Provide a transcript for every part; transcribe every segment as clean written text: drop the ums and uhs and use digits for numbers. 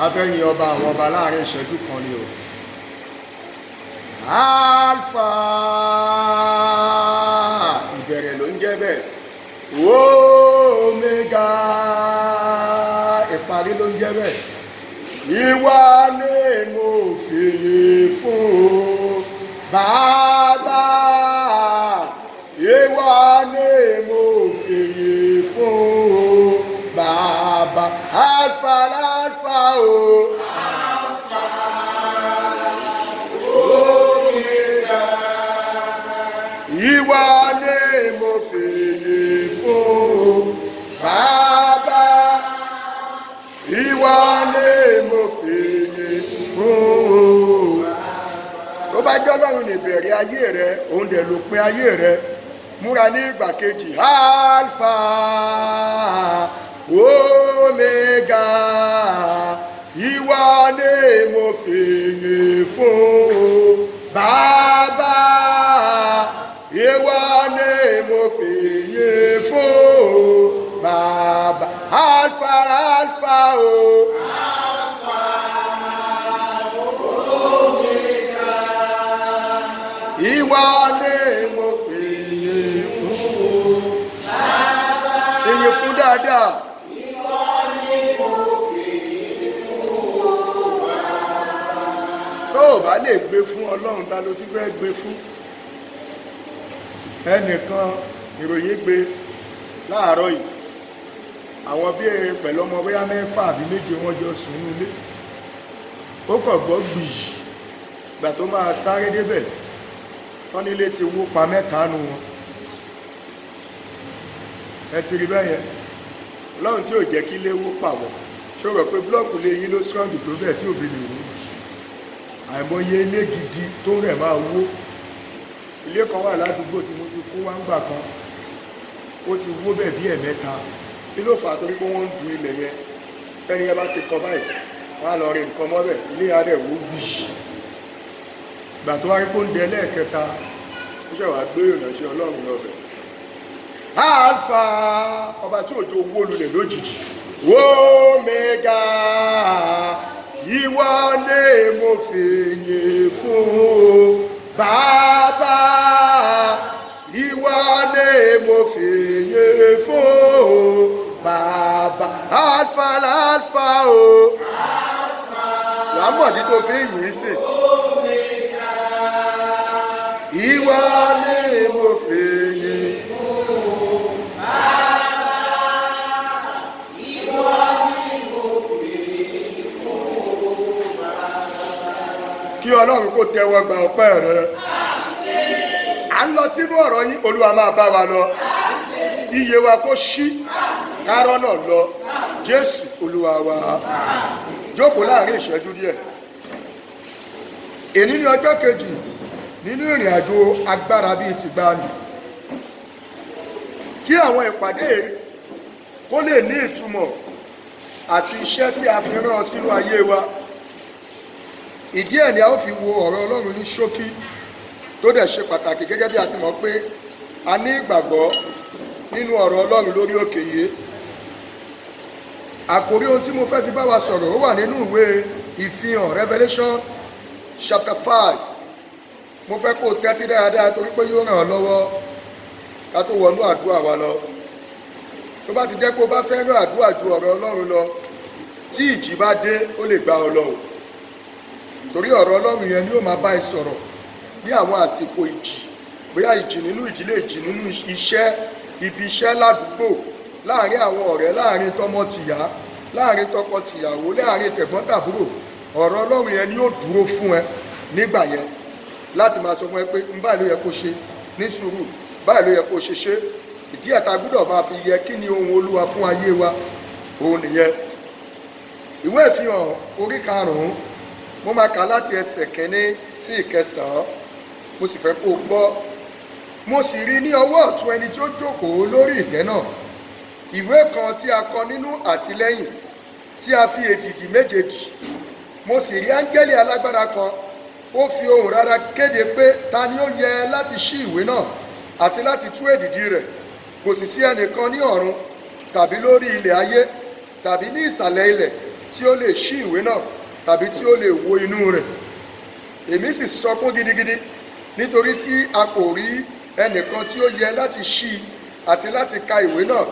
A fẹ́ yin ọba àwọn ọba láàrin ìṣẹ́jú kan ni o. Alpha, ìbẹ̀rẹ̀ ló ń jẹ́ bẹ́ẹ̀. Omega, ìparí ló ń jẹ́ bẹ́ẹ̀. Ìwọ ni mo fìyìn fún o, Bàbá. Ìwọ ni mo fìyìn fún o, Bàbá. Alpha, Alpha o. Omega. Ìwọ ni mo fìyìn fún o, Bàbá. Ìwọ ni mo fìyìn fún o. Tó bá jẹ́ Ọlọ́run ní ìbẹ̀rẹ̀ ayé rẹ, òun dẹ̀ ló pin ayé rẹ. Múra ní ìgbà kejì. Alpha, Omega. Ìwọ ni mo fìyìn fún o, Bàbá. Ìwọ ni mo fìyìn fún o, Bàbá. Alpha, Alpha o. Ìwọ ni mo fìyìn fún o. Ìyìn fún dáadáa. Tó o bá lè gbé fún Ọlọ́run, ta ló tún fẹ́ gbé fún? Ẹnìkan ìròyìn gbé láàárọ̀ yìí. Àwọn bí pẹ̀lú ọmọ bóyá mẹ́fà àbí méje wọ́n jọ sùn nínú ilé. Ó kàn gbọ́ gbìyì. Ìgbà tó máa sáré débẹ̀, wọ́n nílé ti wó pa mẹ́ta nu wọn. Ẹ ti rí bẹ́ẹ̀ yẹn. Ọlọ́run tí ò jẹ́ kí ilé wó pa wọ́n. Ṣé o rò pé búlọ́ọ̀kù lé yín ló strong tó bẹ́ẹ̀ tí ò fi lè wó? Àìmọye ilé gidi tó rẹ̀ máa wó. Ilé kan wà ládùúgbò tí mo ti kó wá ń gbà kan. Ó ti wó bẹ́ẹ̀ bí ẹ̀mẹ́ta. Kí ló fà á? Torí pé wọ́n ń du ilẹ̀ yẹn. Tẹ́ni yẹn bá ti kọ báyìí, wọ́n á lọ rí nǹkan mọ́bẹ̀. Ilé yẹn á dẹ̀ wó gbìyì. Ìgbà tó wá rí pé ó ń dẹ lẹ́ẹ̀kẹta, ó ṣẹ̀ wá gbé ìrìnàjò Ọlọ́run lọ bẹ̀. Alpha, ọba tí òjò wó lulẹ̀ lójijì. Omega, ìwọ ni mo fìyìn fún o, Bàbá. Ìwọ ni mo fìyìn fún o, Bàbá. Alpha, Alpha o. Wàá mọ̀dí tó fi ń yìn sí. Ìwọ ni mo fìyìn fún o. Kí Ọlọ́run kó tẹ́wọ́ gba ọpẹ́ rẹ. À ń lọ sínú ọ̀rọ̀ yín, Olúwa máa bá wa lọ. Iye wa kó ṣí, kárọ́ náà lọ. Jésù Olúwa wa. Jókòó láàrin ìṣẹ́jú díẹ̀. Èní ní ọjọ́ kejì nínú ìrìn àjò agbára bíi tìgbàanì. Kí àwọn ìpàdé kó lè ní ìtumọ̀ àti iṣẹ́ tí a fi rán sínú ayé wa. Ìdí ẹ̀ ni a ó fi wo ọ̀rọ̀ Ọlọ́run ní ṣókí tó dẹ̀ ṣe pàtàkì, gẹ́gẹ́ bí a ti mọ̀ pé a ní ìgbàgbọ́ nínú ọ̀rọ̀ Ọlọ́run lórí òkè yìí. Àkórí ohun tí mo fẹ́ fi bá wa sọ̀rọ̀, ó wà nínú ìwé Ìfihàn, Revelation chapter 5. Mo fẹ́ kó o tẹ́tí dáadáa torí pé yóò ràn ọ́ lọ́wọ́ ká tó wọnú àdúrà wa lọ. Tó bá ti jẹ́ pé o bá fẹ́ràn àdúrà ju ọ̀rọ̀ Ọlọ́run lọ, tí ìjì bá dé, ó lè gbá ọ lọ o. Torí ọ̀rọ̀ Ọlọ́run yẹn ni yóò máa bá ẹ sọ̀rọ̀ ní àwọn àsìkò ìjì, bóyá ìjì nínú ìdílé, ìjì nínú iṣẹ́, ibi iṣẹ́, ládùúgbò, láàrin àwọn ọ̀rẹ́, láàrin tọmọ-tìyá, láàrin tọkọ-tìyàwó, láàrin tẹ̀gbọ́n-tàbúrò. Ọ̀rọ̀ Ọlọ́run yẹn ni yóò dúró fún ẹ nígbà yẹn láti máa sọ fún ẹ pé ń báyìí ló yẹ kó ṣe ní sùúrù, báyìí ló yẹ kó ṣe ṣe. Ìdí ẹ̀ tá gbọ́dọ̀ máa fi yẹ kí ni ohun Olúwa fún ayé wa, òun nìyẹn. Ìwé Ìfihàn orí karùn-ún, mo máa kà láti ẹsẹ̀ kẹ́ní sí ìkẹsàn-án. Mo sì fẹ́ kó o gbọ́. Mo sì rí ní ọwọ́ ọ̀tún ẹni tí ó jókòó lórí ìtẹ́ náà ìwé kan tí a kọ nínú àti lẹ́yìn, tí a fi èdìdì méje dì. Mo sì rí áńgẹ́lì alágbára kan, ó fi ohùn rara kéde pé, "Ta ni ó yẹ láti ṣí ìwé náà àti láti tú èdìdì rẹ̀?" Kò sì sí ẹnìkan ní ọ̀run tàbí lórí ilẹ̀ ayé tàbí ní ìsàlẹ̀ ilẹ̀ tí ó lè ṣí ìwé náà tàbí tí ó lè wo inú rẹ̀. Èmi sì sọkún gidigidi nítorí tí a kò rí ẹnìkan tí ó yẹ láti ṣí i àti láti ka ìwé náà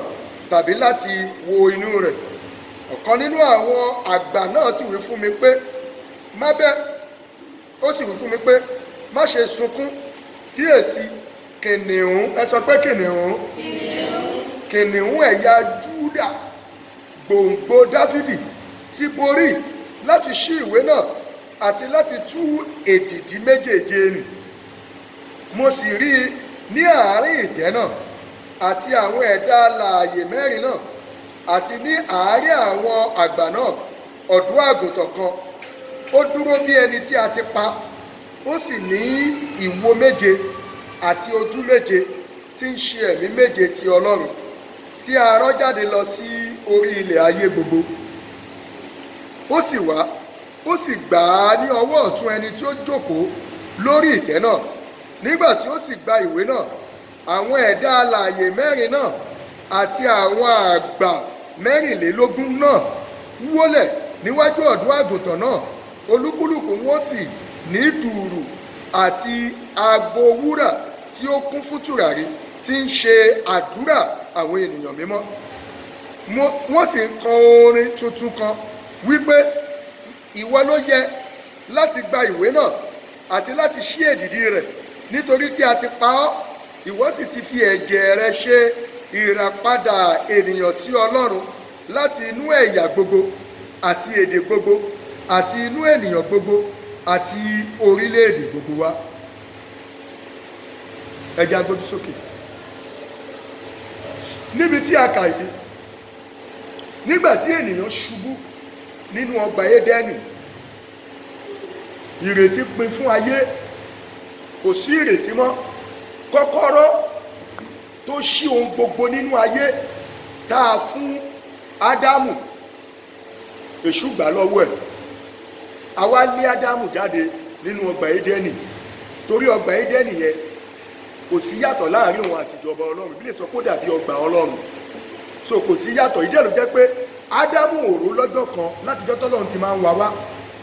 tàbí láti wo inú rẹ̀. Ọ̀kan nínú àwọn àgbà náà sì wí fún mi pé, má bẹ́ ó sì wí fún mi pé, má ṣe sunkún. Kíyèsí, kìnìún, ẹ sọ pé kìnìún, kìnìún ẹ̀yà Júdà, gbòǹgbò Dáfídì, ti borí láti ṣí ìwé náà àti láti tú èdìdí méjèèje nì. Mo sì rí i ní àárín ìtẹ́ náà àti àwọn ẹ̀dá alààyè mẹ́rin náà àti ní àárín àwọn àgbà náà, ọ̀dọ́ àgùntàn kan. Ó dúró bí ẹni tí a ti pa, ó sì ní ìwo méje àti ojú méje, tí ń ṣe ẹ̀mí méje ti Ọlọ́run tí a rán jáde lọ sí orí ilẹ̀ ayé gbogbo. Ó sì wá, ó sì gbà á ní ọwọ́ ọ̀tún ẹni tí ó jókòó lórí ìtẹ́ náà. Nígbà tí ó sì gba ìwé náà, àwọn ẹ̀dá alààyè mẹ́rin náà àti àwọn àgbà 24 náà wólẹ̀ níwájú ọ̀dọ́ àgùntàn náà. Olúkúlùkù wọn sì ní dùùrù àti ago wúrà tí ó kún fún tùràrí, tí ń ṣe àdúrà àwọn ènìyàn mímọ́. Wọ́n sì ń kọ orin tuntun kan wípé, ìwọ ló yẹ láti gba ìwé náà àti láti ṣí èdìdì rẹ̀, nítorí tí a ti pa ọ́, ìwọ sì ti fi ẹ̀jẹ̀ rẹ ṣe ìràpadà ènìyàn sí Ọlọ́run láti inú ẹ̀yà gbogbo àti èdè gbogbo àti inú ènìyàn gbogbo àti orílẹ̀-èdè gbogbo wa. Ẹ jẹ́ á gbójú sókè níbi tí a kà yìí. Nígbà tí ènìyàn ṣubú nínú ọgbà Édẹ́nì, ìrètí pin fún ayé, kò sí ìrètí mọ́. Kọ́kọ́rọ́ tó ṣí ohun gbogbo nínú ayé tá a fún Ádámù, Èṣù gbà lọ́wọ́ ẹ̀. Àwa lé Ádámù jáde nínú ọgbà Édẹ́nì, torí ọgbà Édẹ́nì yẹn, kò sí yàtọ̀ láàrin òun àti ìjọba Ọlọ́run. Bí lè sọ kó dàbí ọgbà Ọlọ́run, so kò sí yàtọ̀. Ìdí ẹ̀ ló jẹ́ pé Ádámù ò rò lọ́jọ́ kan látijọ́ tọ́lọ́run ti máa ń wá wá,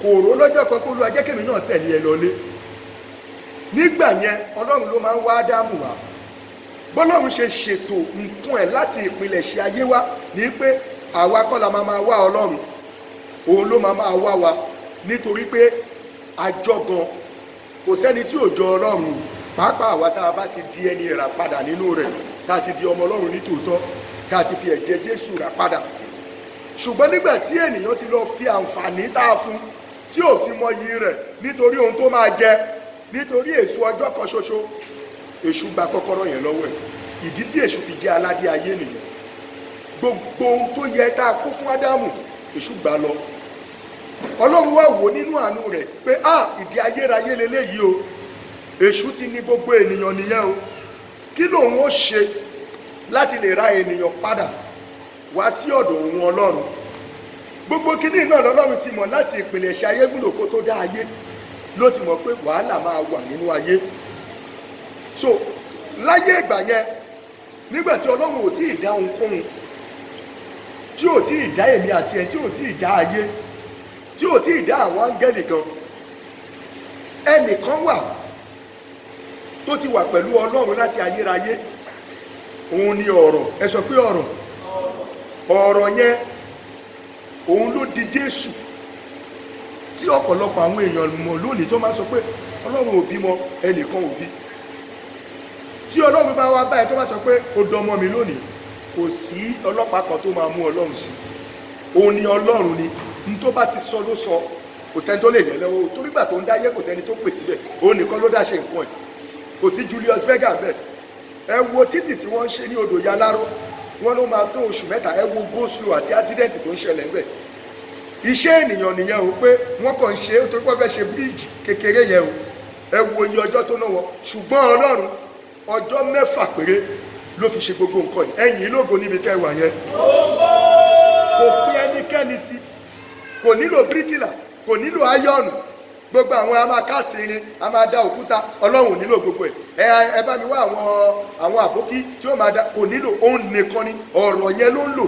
kò rò lọ́jọ́ kan kó Olúwa jẹ́ kémi náà tẹ̀lé ẹ lọlé. Nígbà yẹn, Ọlọ́run ló máa ń wá Ádámù wá. Bọ́lọ́run ṣe ṣètò nǹkan ẹ̀ láti ìpilẹ̀ṣẹ̀ ayé wa ní pé àwa kọ́ la máa máa wá Ọlọ́run, òun ló máa máa wá wa, nítorí pé àjọgàn kò sẹ́ni tí ò jọ Ọlọ́run, pàápàá àwa tá a bá ti di ẹni rà padà nínú rẹ̀, tá a ti di ọmọ Ọlọ́run nítòótọ́, tá a ti fi ẹ̀jẹ̀ Jésù rà padà. Ṣùgbọ́n nígbà tí ènìyàn ti lọ fi àǹfààní tá a fún tí ò fi mọyì rẹ̀, nítorí ohun tó máa jẹ, nítorí èso ọjọ́ kan ṣoṣo, Èṣù gba kọ́kọ́rọ́ yẹn lọ́wọ́ ẹ̀. Ìdí tí Èṣù fi jẹ́ aládé ayé nìyẹn. Gbogbo ohun tó yẹ tá a kó fún Ádámù, Èṣù gbà lọ. Ọlọ́run wá wò nínú àánú rẹ̀ pé, a ìdí ayérayé leléyìí o, Èṣù ti ní gbogbo ènìyàn nìyẹn o. Kí lòun ó ṣe láti lè ra ènìyàn padà wá sí ọ̀dọ̀ òun Ọlọ́run? Gbogbo kíní náà lọ́lọ́run ti mọ̀ láti ìpìlẹ̀ṣẹ̀ ayé. Fúnlò kó tó dá ayé ló ti mọ̀ pé wàhálà máa wà nínú ayé. So láyé ìgbà yẹn, nígbà tí Ọlọ́run ò tí ì dá ohunkóhun, tí ò tí ì dá èmi àti ẹ, tí ò tí ì dá ayé, tí ò tí ì dá àwọn áńgẹ́lì gan, ẹnìkan wà tó ti wà pẹ̀lú Ọlọ́run láti ayérayé. Òun ni Ọ̀rọ̀. Ẹ sọ pé Ọ̀rọ̀. Ọ̀rọ̀ yẹn, òun ló di Jésù tí ọ̀pọ̀lọpọ̀ àwọn èèyàn mọ̀ lónìí, tó máa ń sọ pé Ọlọ́run ò bímọ, ẹnìkan ò bí. Tí Ọlọ́run bá wá báyìí, tó bá sọ pé ó dọmọ mi lónìí, kò sí ọlọ́pàá kan tó máa mú Ọlọ́run sí. Òun ni Ọlọ́run ni. N tó bá ti sọ ló sọ, kò sẹ́ni tó lè yẹ lọ́wọ́, torí gbà tó ń dáyé, kò sẹ́ni tó pè síbẹ̀. Òun nìkan ló dá ṣe nǹkan ẹ̀, kò sí Julius Berger bẹ́ẹ̀. Ẹ wo títì tí wọ́n ń ṣe ní odò Yaláró, wọ́n ló máa tó oṣù 3. Ẹ wo go slow àti accident tó ń ṣẹlẹ̀ ńbẹ̀. Iṣẹ́ ènìyàn nìyẹn o, pé wọ́n kàn ń ṣe é torí wọ́n fẹ́ ṣe bíríìjì kékeré yẹn o. Ẹ wo iye ọjọ́ tó náà wọ. Ṣùgbọ́n Ọlọ́run, ọjọ́ 6 péré ló fi ṣe gbogbo nǹkan yìí. Ẹ̀yìn lógo níbi tẹ́ ẹ wà yẹn. Kò pé ẹnikẹ́ni sí, kò nílò bíríkìlà, kò nílò ayọ̀nù, gbogbo àwọn a máa kásì irin, a máa da òkúta. Ọlọ́run ò nílò gbogbo ẹ̀. Ẹ bá mi wá àwọn àbókí tí ó máa da, kò nílò. Òun nìkan ni, ọ̀rọ̀ yẹn ló ń lò.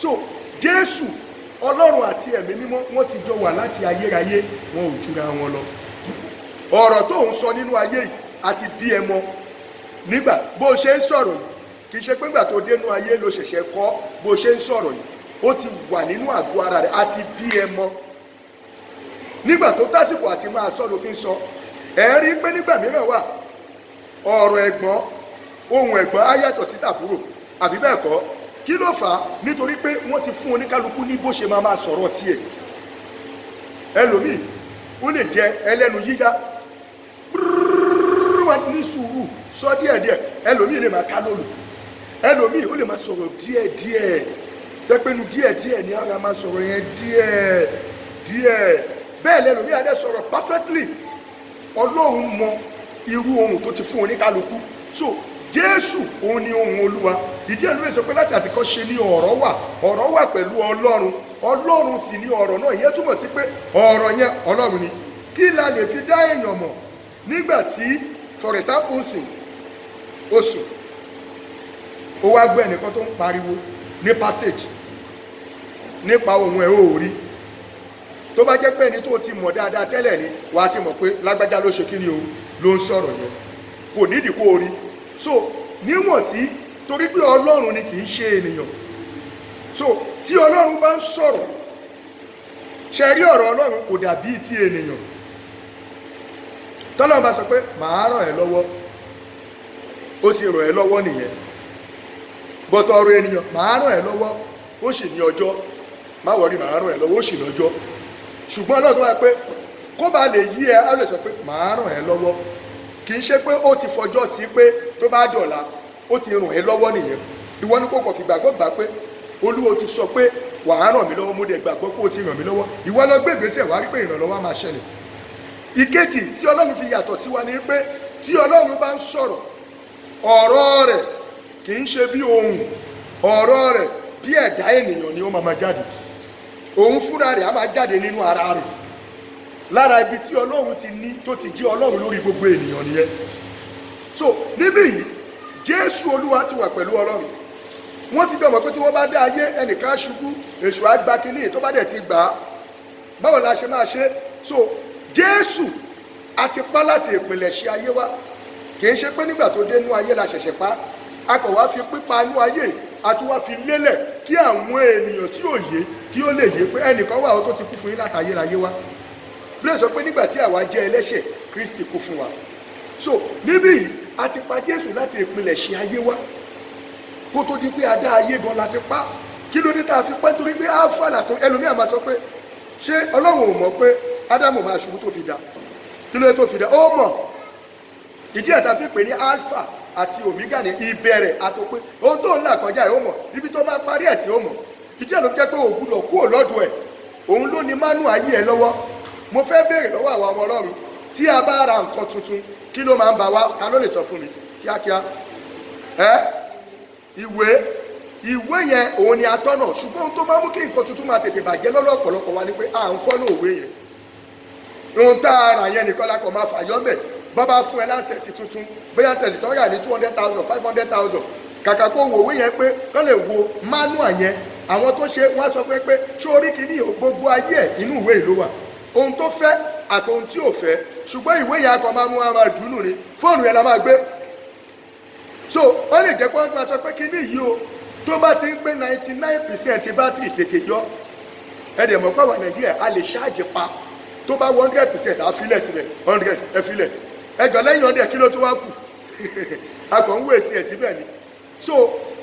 So Jésù, Ọlọ́run àti Ẹ̀mí Mímọ́, wọ́n ti jọ wà láti ayérayé, wọn ò jura wọn lọ. Ọ̀rọ̀ tó ń sọ nínú ayé yìí àti bí ẹ mọ nígbà bó ṣe ń sọ̀rọ̀ yìí, kì í ṣe pé ìgbà tó dénú ayé ló ṣẹ̀ṣẹ̀ kọ́. Bó ṣe ń sọ̀rọ̀ yìí, ó ti wà nínú àgọ́ ara rẹ̀, àti bí ẹ mọ nígbà tó tásìkò àti máa sọ ló fi ń sọ. Ẹ rí i pé nígbà mìíràn wà, ọ̀rọ̀ ẹ̀gbọ́n, ohun ẹ̀gbọ́n á yàtọ̀ sí tàbúrò, àbí bẹ́ẹ̀ kọ́? Kí ló fà á? Nítorí pé wọ́n ti fún oníkálukú ní bó ṣe máa máa sọ̀rọ̀ tiẹ̀. Ẹlòmíì, ó lè jẹ ẹlẹ́nu yíyá wá ní sùúrù sọ díẹ̀díẹ̀. Ẹlòmíì lè máa ká lólu. Ẹlòmíì, ó lè máa sọ̀rọ̀ díẹ̀díẹ̀, pẹ́pẹ́nu díẹ̀díẹ̀ ní ara máa sọ̀rọ̀ yẹn díẹ̀ díẹ̀. Bẹ́ẹ̀ lẹ́lòmíì adé sọ̀rọ̀ perfectly. Ọlọ́run mọ irú ohun tó ti fún oníkálukú. So Jésù, òun ni ohun Olúwa. Ìdí ẹ̀ ló lè sọ pé láti àtètèkọ́ṣe ní ọ̀rọ̀ wà, ọ̀rọ̀ wà pẹ̀lú Ọlọ́run, Ọlọ́run sì ní ọ̀rọ̀ náà. Ìyẹn túmọ̀ sí pé ọ̀rọ̀ yẹn, Ọlọ́run ni. Kí la lè fi dá èèyàn mọ̀? Nígbà tí, for example, sìn oṣù, ó wá gbọ́ ẹnìkan tó ń pariwo ní passage nípa ohun ẹ̀, ó rí. Tó bá jẹ́ pé ẹni tó ti mọ̀ dáadáa tẹ́lẹ̀ ni, wàá ti mọ̀ pé lágbájá ló ṣe kí ni o, ló ń sọ̀rọ̀ yẹn. Kò nídìí kó o rí. So níwọ̀n tí, torí pé Ọlọ́run ni, kì í ṣe ènìyàn. So tí Ọlọ́run bá ń sọ̀rọ̀, ṣe rí, ọ̀rọ̀ Ọlọ́run kò dàbí ti ènìyàn. Tọ́lọ́run bá sọ pé màá ràn ẹ́ lọ́wọ́, ó ti ràn ẹ́ lọ́wọ́ nìyẹn. But ọ̀rọ̀ ènìyàn, màá ràn ẹ́ lọ́wọ́, ó sì ní ọjọ́. Má worry, màá ràn ẹ́ lọ́wọ́, ó sì lọ́jọ́. Ṣùgbọ́n Ọlọ́run tó wá pé kó bá lè yí ẹ, á lè sọ pé màá ràn ẹ́ lọ́wọ́, kì í ṣe pé ó ti fọjọ́ sí pé tó bá dọ̀la. Ó ti ràn ẹ́ lọ́wọ́ nìyẹn. Ìwọ ní kò kàn fìgbàgbọ́ gbà pé Olúwo ti sọ pé wàá ràn mí lọ́wọ́, mo dẹ̀ gbàgbọ́ pé ó ti ràn mí lọ́wọ́. Ìwọ lọ gbé ìgbésẹ̀, wàá rí pé ìrànlọ́wọ́ á máa ṣẹlẹ̀. Ìkejì tí Ọlọ́run fi yàtọ̀ sí wa ni pé tí Ọlọ́run bá ń sọ̀rọ̀, ọ̀rọ̀ rẹ̀ kì í ṣe bí ohùn. Ọ̀rọ̀ rẹ̀, bí ẹ̀dá ènìyàn ni ó máa máa jáde. Òun fúnra rẹ̀ á máa jáde nínú ara rẹ̀. Lára ibi tí Ọlọ́run ti ní tó ti jí Ọlọ́run lórí gbogbo ènìyàn nìyẹn. So níbí yìí, Jésù Olúwa ti wà pẹ̀lú Ọlọ́run. Wọ́n ti gbọ́ pé tí wọ́n bá dá ayé, ẹnìkan á ṣubú, èṣù á gba kínní. Tó bá dẹ̀ ti gbà á, báwo la ṣe máa ṣe? So Jésù a ti pa láti ìpìlẹ̀ṣẹ̀ ayé wa. Kì í ṣe pé nígbà tó dé inú ayé la ṣẹ̀ṣẹ̀ pa. A kò wá fi pípa inú ayé, a tún wá fi lélẹ̀ kí àwọn ènìyàn tí ò yé kí ó lè yé pé ẹnìkan wà ó tó ti kú fún yín láti ayérayé wá. Bílẹ̀ sọ pé nígbà tí àwa jẹ́ ẹlẹ́ṣẹ̀, Kristi kú fún wa. So níbí yìí, a ti pa Jésù láti ìpilẹ̀ṣẹ̀ ayé wa. Kó tó di pé a dá ayé gan la ti pa. Kí ló dé tá a fi pẹ́? Torí pé alpha làtọ́. Ẹlòmíà máa sọ pé ṣé Ọlọ́run ò mọ̀ pé Ádámù máa ṣubú tó fi dá? Kí ló dé tó fi dá? Ó mọ̀. Ìdí ẹ̀ tá a fi pè ní Alpha àti Omega ní ìbẹ̀rẹ̀ àtòpin. Ohun tó ń là kọjá ẹ̀, ó mọ̀. Ibi tó máa parí ẹ̀ sí, ó mọ̀. Ìdí ẹ̀ ló fi jẹ́ pé ò gbúdọ̀ kúrò lọ́dọ̀ ẹ̀. Òun ló ní manual ayé ẹ lọ́wọ́. Mo fẹ́ béèrè lọ́wọ́ àwọn ọmọ Ọlọ́run, tí a bá ra nǹkan tuntun, kí ló máa ń bá wa? Ta ló lè sọ fún mi kíákíá? Ẹ ìwé, ìwé yẹn, òun ni atọ́nà. Ṣùgbọ́n ohun tó máa mú kí nǹkan tuntun máa tètè bàjẹ́ lọ́dọ̀ ọ̀pọ̀lọpọ̀ wa ni pé à ń follow ìwé yẹn. Ohun tá a rà yẹn nìkan la kàn máa fàyọ́ mẹ́. Bọ́ bá fún ẹ l'handset tuntun, bóyá handset tó ń rà ní 200,000, 500,000, kàkà kó wo ìwé yẹn pé kán lè wo manual yẹn, àwọn tó ṣe wọ́n á sọ fún ẹ pé ṣé orí kìíní, gbogbo ayé ẹ̀ inú ìwé yìí ló wà, ohun tó fẹ́ àti ohun tí ò fẹ́. Ṣùgbọ́n ìwé yẹn akọ máa mú ara dùnú ni, fóònù yẹn la máa gbé. So ó lè jẹ́ pé wọ́n máa sọ pé kíní yìí o, tó bá ti ń pé 99% bátìrì, tètè yọ. Ẹ dẹ̀ mọ̀ pé àwọn Nàìjíríà, a lè ṣáàjì pa. Tó bá 100%, á filẹ̀ síbẹ̀ 100, ẹ filẹ̀ ẹjọ́. Lẹ́yìn 100, kí ló tún wá kù? A kàn ń wé èsì ẹ̀ síbẹ̀ ni. So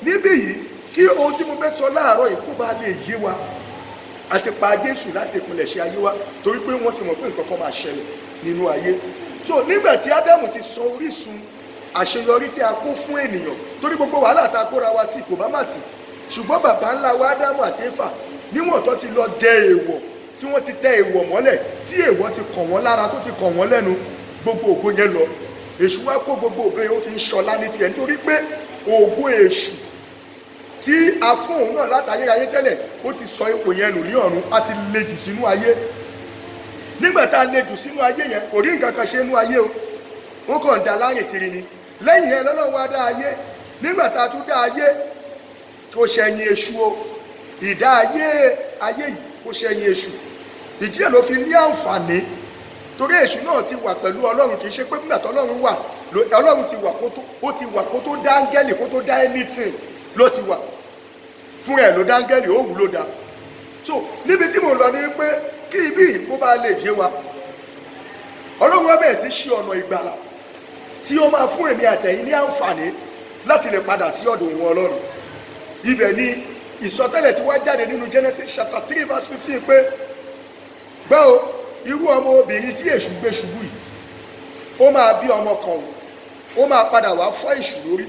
níbí yìí, kí ohun tí mo fẹ́ sọ láàárọ̀ yìí kó bá lè yé wa, àti pa Jésù láti ìpilẹ̀ṣẹ̀ ayé wa, torí pé wọ́n ti mọ̀ pé nǹkan kan máa ṣẹlẹ̀ nínú ayé. So nígbà tí Ádámù ti sọ orísun àṣeyọrí tí a kó fún ènìyàn, torí gbogbo wàhálà tá a kóra wa sí kò bá má sí, ṣùgbọ́n bàbá ńlá wa Ádámù àti Éfà, níwọ̀n tó ti lọ jẹ èèwọ̀, tí wọ́n ti tẹ èèwọ̀ mọ́lẹ̀, tí èèwọ̀ ti kàn wọ́n lára, tó ti kàn wọ́n lẹ́nu, gbogbo ògo yẹn lọ. Èṣù wá kó gbogbo ògo yẹn, ó fi ń ṣọlá ní tiẹ̀, nítorí pé ògo èṣù tí a fún òun náà látayérayé tẹ́lẹ̀, ó ti sọ ipò yẹn nù ní ọ̀run. A ti le jù sínú ayé. Nígbà tá a le jù sínú ayé yẹn, kò rí nǹkan kan ṣe nínú ayé o, ó kàn ń da lárìn kiri ni. Lẹ́yìn yẹn, lọ́lọ́run wá dá ayé. Nígbà tá a tún dá ayé, kò ṣẹ̀yìn èṣù o. Ìdá ayé, ayé yìí Kò ṣẹ̀yìn èṣù. Ìdí ẹ̀ ló fi ní àǹfààní, torí èṣù náà ti wà pẹ̀lú Ọlọ́run. Kì í ṣe pé nígbà tó Ọlọ́run wà, Ọlọ́run ti wà kó tó, ó ti wà kó tó dá áńgẹ́lì, kó tó dá anything ló ti wà. Fúnra ẹ̀ ló dá áńgẹ́lì, ó wù ló dá. So níbi tí mò ń lọ ni pé kí ibi yìí kó bá lè yé wa, Ọlọ́run wá bẹ̀rẹ̀ sí ṣí ọ̀nà ìgbàlà tí ó máa fún èmi àtẹ̀yìn ní àǹfààní láti lè padà sí ọ̀dọ̀ òun Ọlọ́run. Ibẹ̀ ni ìsọtẹ́lẹ̀ tí wá jáde nínú Genesis chapter 3 verse 15 pé, gbọ́ o, irú ọmọ obìnrin tí èṣù gbé ṣubú yìí, ó máa bí ọmọ kan o, ó máa padà wá fọ́ èṣù lórí,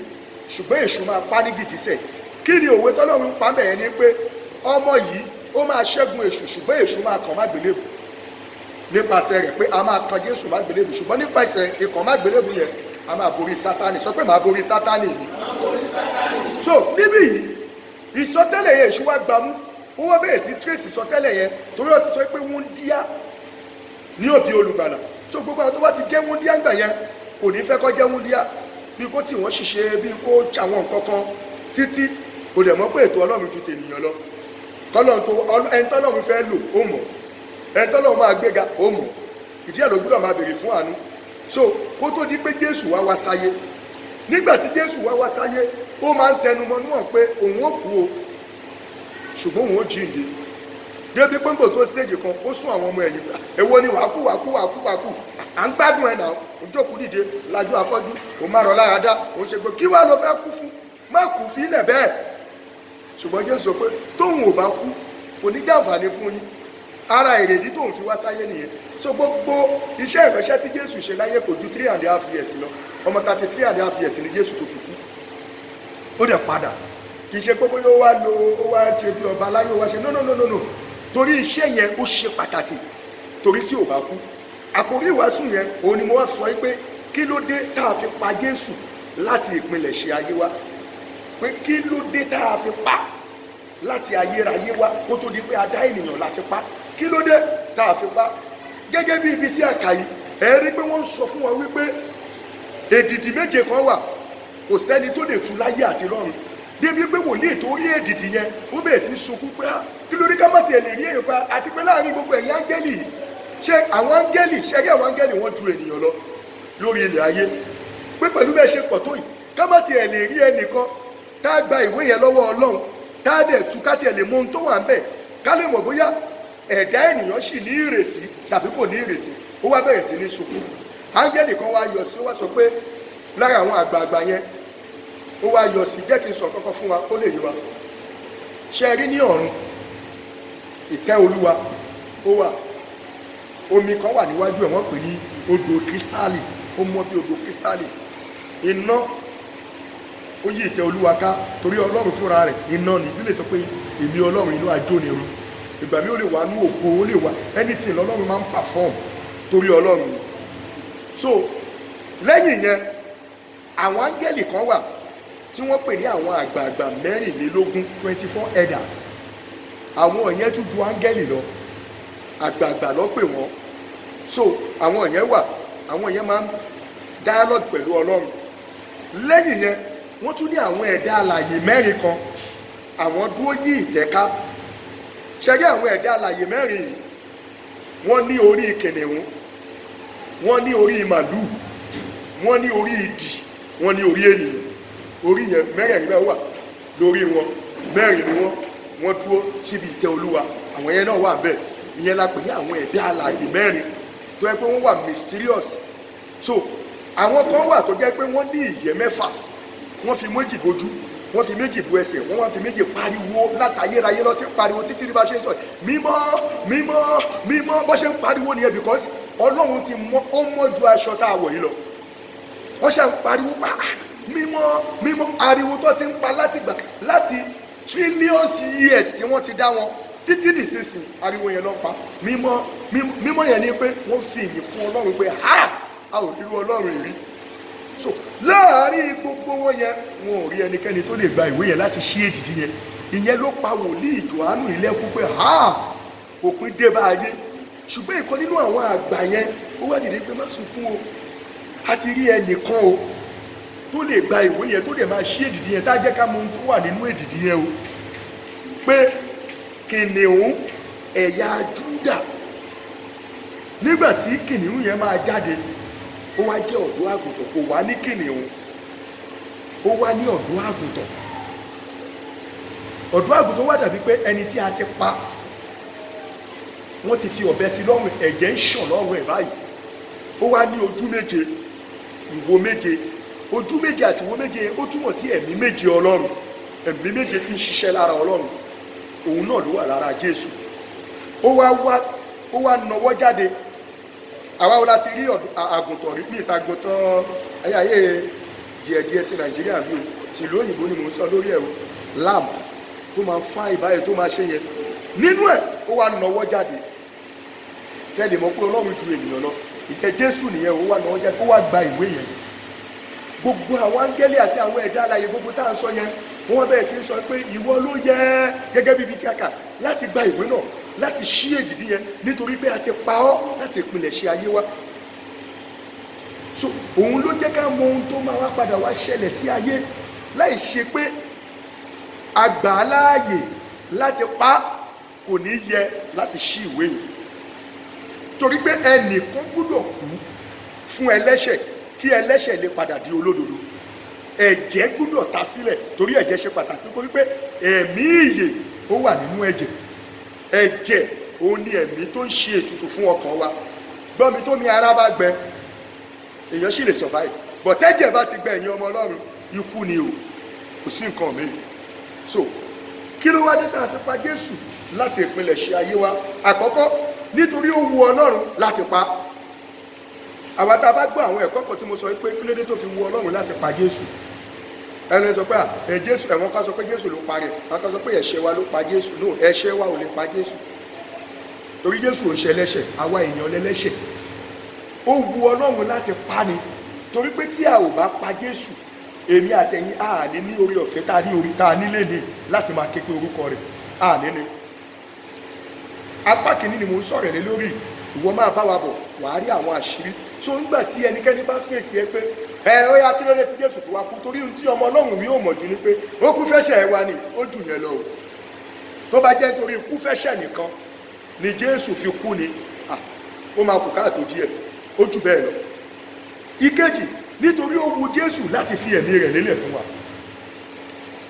ṣùgbọ́n èṣù máa pa ní gìgísẹ̀. Kí ni òwe tọ́lọ́run pa mẹ́ẹ̀? Ni pé ọmọ yìí, ó máa ṣẹ́gun èṣù, ṣùgbọ́n èṣù máa kàn mágbélébù nípasẹ̀ rẹ̀, pé a máa kan Jésù mágbélébù, ṣùgbọ́n nípasẹ̀ ìkàn mágbélébù yẹn, a máa borí Sátánì. Sọ pé, "Màá borí Sátánì mi." So níbí yìí, ìsọtẹ́lẹ̀ yẹn, èṣù wá gbámú, ó wá bẹ̀rẹ̀ sí trace ìsọtẹ́lẹ̀ yẹn, torí ó ti sọ pé wúńdíá ní òbí olùgbàlà. So gbogbo àwọn tó bá ti jẹ́ wúńdíá ńgbà yẹn, kò ní fẹ́ kó jẹ́ wúńdíá, bí kó tì wọ́n ṣiṣẹ́, bí kó ṣàwọn nǹkan kan títí. Kò dẹ̀ mọ̀ pé ètò Ọlọ́run ju tènìyàn lọ. Kọ́lọ́run tó ẹni tọ́lọ́run fẹ́ lò, ó mọ̀. Ẹni tọ́lọ́run máa gbéga, ó mọ̀. Ìdí ẹ̀ ló gbọ́dọ̀ máa béèrè fún àánú. So kó tó di pé Jésù wá wá sáyé, nígbà tí Jésù wá wá sáyé, ó máa ń tẹnumọ́ níwọ̀n pé òun ó kú o, ṣùgbọ́n òun ó jíǹde. Débi pé ńgbò tó stage kan, ó sún àwọn ọmọ ẹ̀yìn gbà, èwo ni wàá kú, wàá kú, wàá kú, wàá kú? À ń gbádùn ẹ̀ náà, òun jókòó dìde, lajú afọ́jú, òun má rọ lára dá, òun ṣe pé kí wàá lọ fẹ́ kú fún? Má kú, fílẹ̀ bẹ́ẹ̀. Ṣùgbọ́n Jésù sọ pé tóun ò bá kú, kò ní jàǹfààní fún yín. Ara èrèdí tóun fi wá sáyé nìyẹn. So gbogbo iṣẹ́ ìránṣẹ́ tí Jésù ṣe láyé kò ju 3.5 years lọ. Ọmọ 33.5 years ni Jésù tó fi kú. Ó dẹ̀ padà. Kì í ṣe pé bóyá ó wá lo, ó wá ṣe bí ọba láyé, ó wá ṣe. No, no, no, no, no. Torí iṣẹ́ yẹn, ó ṣe pàtàkì, torí tí ò bá kú. Àkórí ìwàásù yẹn, òun ni mo wá sọ pé, kí ló dé tá a fi pa Jésù láti ìpilẹ̀ṣẹ̀ ayé wa? Pé kí ló dé tá a fi pa láti ayérayé wá, kó tó di pé a dá ènìyàn láti pa? Kí ló dé tá a fi pa? Gẹ́gẹ́ bí ibi tí a kà yìí, ẹ rí pé wọ́n ń sọ fún wa wípé èdìdì méje kan wà, kò sẹ́ni tó lè tú láyé àti lọ́run. Débi pé wòlíì tó rí èdìdì yẹn, ó bẹ̀rẹ̀ sí sunkún pé, "Ah, kí ló dé ká má tiẹ̀ lè rí èèyàn pa?" Àti pé láàrin gbogbo ẹ̀yin áńgẹ́lì yìí, ṣé àwọn áńgẹ́lì, ṣé rí àwọn áńgẹ́lì, wọ́n ju ènìyàn lọ lórí ilẹ̀ ayé, pé pẹ̀lú bẹ́ẹ̀ ṣe pọ̀ tó yìí, ká má tiẹ̀ lè rí ẹnìkan tá a gba ìwé yẹn lọ́wọ́ Ọlọ́run, tá a dẹ̀ tú, ká tiẹ̀ lè mọ ohun tó wà ń bẹ̀, ká lè mọ̀ bóyá ẹ̀dá ènìyàn sì ní ìrètí tàbí kò ní ìrètí. Ó wá bẹ̀rẹ̀ sí ní sunkún. Áńgẹ́lì kan wá yọ sí, ó wá sọ pé lára àwọn àgbààgbà yẹn, ó wá yọ sí. Jẹ́ kí n sọ kọ́kọ́ fún wa kó lè yé wa. Ṣe rí ní ọ̀run, ìtẹ́ Olúwa ó wà, omi kan wà níwájú ẹ̀, wọ́n pè ní odò kírísítálì, ó mọ́ bí odò kírísítálì. Iná ó yí ìtẹ́ Olúwa ká, torí Ọlọ́run fúnra rẹ̀ iná ni. Bí lè sọ pé, "Èmi Ọlọ́run, inú ajónirun." Ìgbà mi, ó lè wà ní ògo, ó lè wà anything lọ́lọ́run máa ń perform, torí Ọlọ́run ni. So lẹ́yìn yẹn, àwọn áńgẹ́lì kan wà tí wọ́n pè ní àwọn àgbààgbà 24, 24 elders. Àwọn yẹn tún ju áńgẹ́lì lọ, àgbààgbà ló pè wọ́n. So àwọn yẹn wà, àwọn yẹn máa ń dialogue pẹ̀lú Ọlọ́run. Lẹ́yìn yẹn, wọ́n tún ní àwọn ẹ̀dá alàyè mẹ́rin kan, àwọn dúró yí ìtẹ́ ká. Ṣẹ́gẹ́ àwọn ẹ̀dá alàyè mẹ́rin yìí, wọ́n ní orí kìnìún, wọ́n ní orí màlúù, wọ́n ní orí idì, wọ́n ní orí ènìyàn. Orí yẹn mẹ́rẹ̀ẹ̀rin bẹ́ẹ̀ wà lórí wọn. Mẹ́rin ni wọ́n. Wọ́n dúró síbi ìtẹ́ Olúwa. Àwọn yẹn náà wà bẹ́ẹ̀. Ìyẹn la pè ní àwọn ẹ̀dá alàyè mẹ́rin tó yẹ pé wọ́n wà mysterious. So àwọn kan wà tó jẹ́ pé wọ́n ní ìyẹ́ mẹ́fà, wọ́n fi méjì bojú, wọ́n fi méjì bu ẹsẹ̀, wọ́n wá fi méjì pariwo. Látayérayé lọ ti pariwo títí ní bá ṣe ń sọ, "Mímọ́, mímọ́, mímọ́." Bó ṣe ń pariwo nìyẹn, because Ọlọ́run ti mọ́, ó mọ́ ju aṣọ tá a wọ̀ yìí lọ. Wọ́n ṣe ń pariwo pa, "Mímọ́, mímọ́." Ariwo tó ti ń pa látìgbà, láti trillions years tí wọ́n ti dá wọn títí nísinsìnyí, ariwo yẹn ló ń pa, "Mímọ́, mímọ́, mímọ́." Yẹn ni pé wọ́n fi ìyìn fún Ọlọ́run pé ha, a ò rí irú Ọlọ́run yìí rí. So láàárín gbogbo wọn yẹn, wọn ò rí ẹnikẹ́ni tó lè gba ìwé yẹn láti ṣí èdìdí yẹn. Ìyẹn ló pa wòlíì Jòhánù ilẹ̀kùn pé ha, òpin dé bá ayé. Ṣùgbọ́n ìkan nínú àwọn àgbà yẹn, ó wá dìde pé, "Má sunkún o, a ti rí ẹnìkan o tó lè gba ìwé yẹn, tó lè máa ṣí èdìdí yẹn, tá a jẹ́ ká mọ ohun tó wà nínú èdìdí yẹn o," pé kìnìún Ẹ̀yà Júdà. Nígbà tí kìnìún yẹn máa jáde, ó wá jẹ́ ọ̀dọ́ àgùntàn. Kò wá ní kìnìún, ó wá ní ọ̀dọ́ àgùntàn. Ọ̀dọ́ àgùntàn wá dàbí pé ẹni tí a ti pa, wọ́n ti fi ọ̀bẹ sí lọ́rùn, ẹ̀jẹ̀ ń ṣàn lọ́rùn ẹ̀ báyìí. Ó wá ní ojú méje, ìwo méje. Ojú méje àti ìwo méje, ó túmọ̀ sí ẹ̀mí méje Ọlọ́run, ẹ̀mí méje tí ń ṣiṣẹ́ lára Ọlọ́run, òun náà ló wà lára Jésù. Ó wá ó wá nawọ́ jáde. Àwa wo la ti rí àgùntàn rí? Bí ìsàgùntàn ayé ayé díẹ̀díẹ̀ ti Nàìjíríà bí o, tìlú òyìnbó ni mò ń sọ lórí ẹ̀ o, lamb tó máa ń fá ìbáyé tó máa ṣe yẹn nínú ẹ̀. Ó wá nawọ́ jáde, kẹ́ lè mọ̀ pé Ọlọ́run ju ènìyàn lọ. Ìyẹn Jésù nìyẹn. Ó wá nawọ́ jáde, ó wá gba ìwé yẹn. Gbogbo àwọn áńgẹ́lì àti àwọn ẹ̀dá alààyè gbogbo tá à ń sọ yẹn, wọ́n bẹ̀rẹ̀ sí í sọ pé ìwọ ló yẹ, gẹ́gẹ́ bí ibi tí a kà, láti gba ìwé náà, láti ṣí èdìdí yẹn, nítorí pé a ti pa ọ́ láti ìpilẹ̀ṣẹ̀ ayé wa. So òun ló jẹ́ ká mọ ohun tó máa wá padà wá ṣẹlẹ̀ sí ayé. Láì ṣe pé a gbà á láàyè láti pa á, kò ní yẹ láti ṣí ìwé yìí, torí pé ẹnìkan gbúdọ̀ kú fún ẹlẹ́ṣẹ̀ kí ẹlẹ́ṣẹ̀ lè padà di olódodo. Ẹ̀jẹ̀ gbúdọ̀ ta sílẹ̀, torí ẹ̀jẹ̀ ṣe pàtàkì, torí pé ẹ̀mí ìyè ó wà nínú ẹ̀jẹ̀. Ẹ̀jẹ̀ òun ni ẹ̀mí tó ń ṣe ètùtù fún ọkàn wa. Gbọ́n mi, tó mi ara bá gbẹ, èèyàn sì lè survive, but tẹ́jẹ̀ bá ti gbẹ, ẹ̀yin ọmọ Ọlọ́run, ikú ni o, kò sí nǹkan mi. So kí ló wá dé tá a fi pa Jésù láti ìpilẹ̀ṣẹ̀ ayé wa? Àkọ́kọ́, nítorí ó wu Ọlọ́run láti pa. Àwa tá a bá gbọ́ àwọn ẹ̀kọ́ kan tí mo sọ pé kí ló dé tó fi wu Ọlọ́run láti pa Jésù, ẹnu sọ pé ẹ Jésù, ẹ̀wọ̀n ká sọ pé Jésù ló pa rẹ̀, àwọn kan sọ pé ẹ̀ṣẹ̀ wa ló pa Jésù. No, ẹ̀ṣẹ̀ wa ò lè pa Jésù, torí Jésù ò ń ṣe ẹlẹ́ṣẹ̀, àwa èèyàn lẹ́lẹ́ṣẹ̀. Ó wu Ọlọ́run láti pa ni, torí pé tí a ò bá pa Jésù, èmi àtẹ̀yin a ní ní orí ọ̀fẹ́ tá a ní, orí tá a nílé ní láti máa ké pe orúkọ rẹ̀, a ní ní. Apá kìíní ni mò ń sọ̀rọ̀ lé lórí. Ìwọ máa bá wa bọ̀, wàá rí àwọn àṣírí. So nígbà tí ẹnikẹ́ni bá fèsì ẹ pé ẹ ó yá, kí ló dé tí Jésù fi wá kú? Torí ohun tí ọmọ Ọlọ́run mi ò mọ̀ jù ni pé ó kú fẹ́ṣẹ̀ ẹ wa ni, ó jù yẹn lọ o. Tó bá jẹ́ nítorí kú fẹ́ṣẹ̀ nìkan ni Jésù fi kú ni, ó máa kú káàtó díẹ̀, ó jù bẹ́ẹ̀ lọ. Ìkejì, nítorí ó wu Jésù láti fi ẹ̀mí rẹ̀ lélẹ̀ fún wa.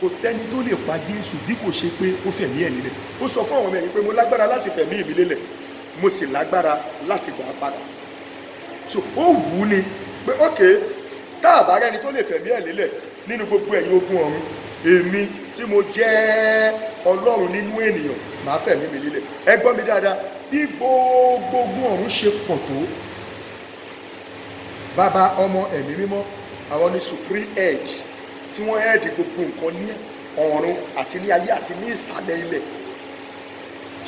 Kò sẹ́ni tó lè pa Jésù bí kò ṣe pé ó fẹ̀mí ẹ̀ lélẹ̀. Ó sọ fún àwọn ọmọ ẹ̀yìn pé mo lágbára láti fẹ̀mí mi lélẹ̀, mo sì lágbára láti gbà á padà. So ó wù ú ni pé ókè, tá a bá rẹ́ni tó lè fẹ̀mí ẹ̀ lélẹ̀ nínú gbogbo ẹ̀yin ogun ọ̀run, èmi tí mo jẹ́ Ọlọ́run nínú ènìyàn, màá fẹ̀mí mi lélẹ̀. Ẹ gbọ́ mi dáadáa, bí gbogbo ogun ọ̀run ṣe pọ̀ tó, Bàbá, Ọmọ, Ẹ̀mí Mímọ́, àwọn ní supreme head tí wọ́n head gbogbo nǹkan ní ọ̀run àti ní ayé àti ní ìsàlẹ̀ ilẹ̀.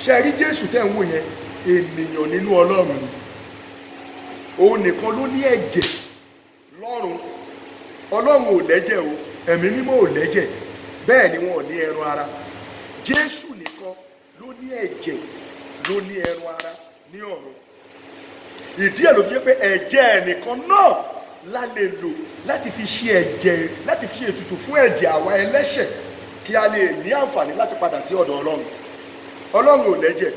Ṣe rí Jésù tẹ́ ń wò yẹn, ènìyàn nínú Ọlọ́run ni. Òun nìkan ló ní ẹ̀jẹ̀ lọ́run. Ọlọ́run ò lẹ́jẹ̀ o, Ẹ̀mí Mímọ́ ò lẹ́jẹ̀, bẹ́ẹ̀ ni wọn ò ní ẹran ara. Jésù nìkan ló ní ẹ̀jẹ̀, ló ní ẹran ara ní ọ̀run. Ìdí ẹ̀ ló fi jẹ́ pé ẹ̀jẹ̀ ẹnìkan náà la lè lò láti fi ṣe ẹ̀jẹ̀, láti fi ṣe ètùtù fún ẹ̀jẹ̀ àwa ẹlẹ́ṣẹ̀, kí a lè ní àǹfààní láti padà sí ọ̀dọ̀ Ọlọ́run. Ọlọ́run ò lẹ́jẹ̀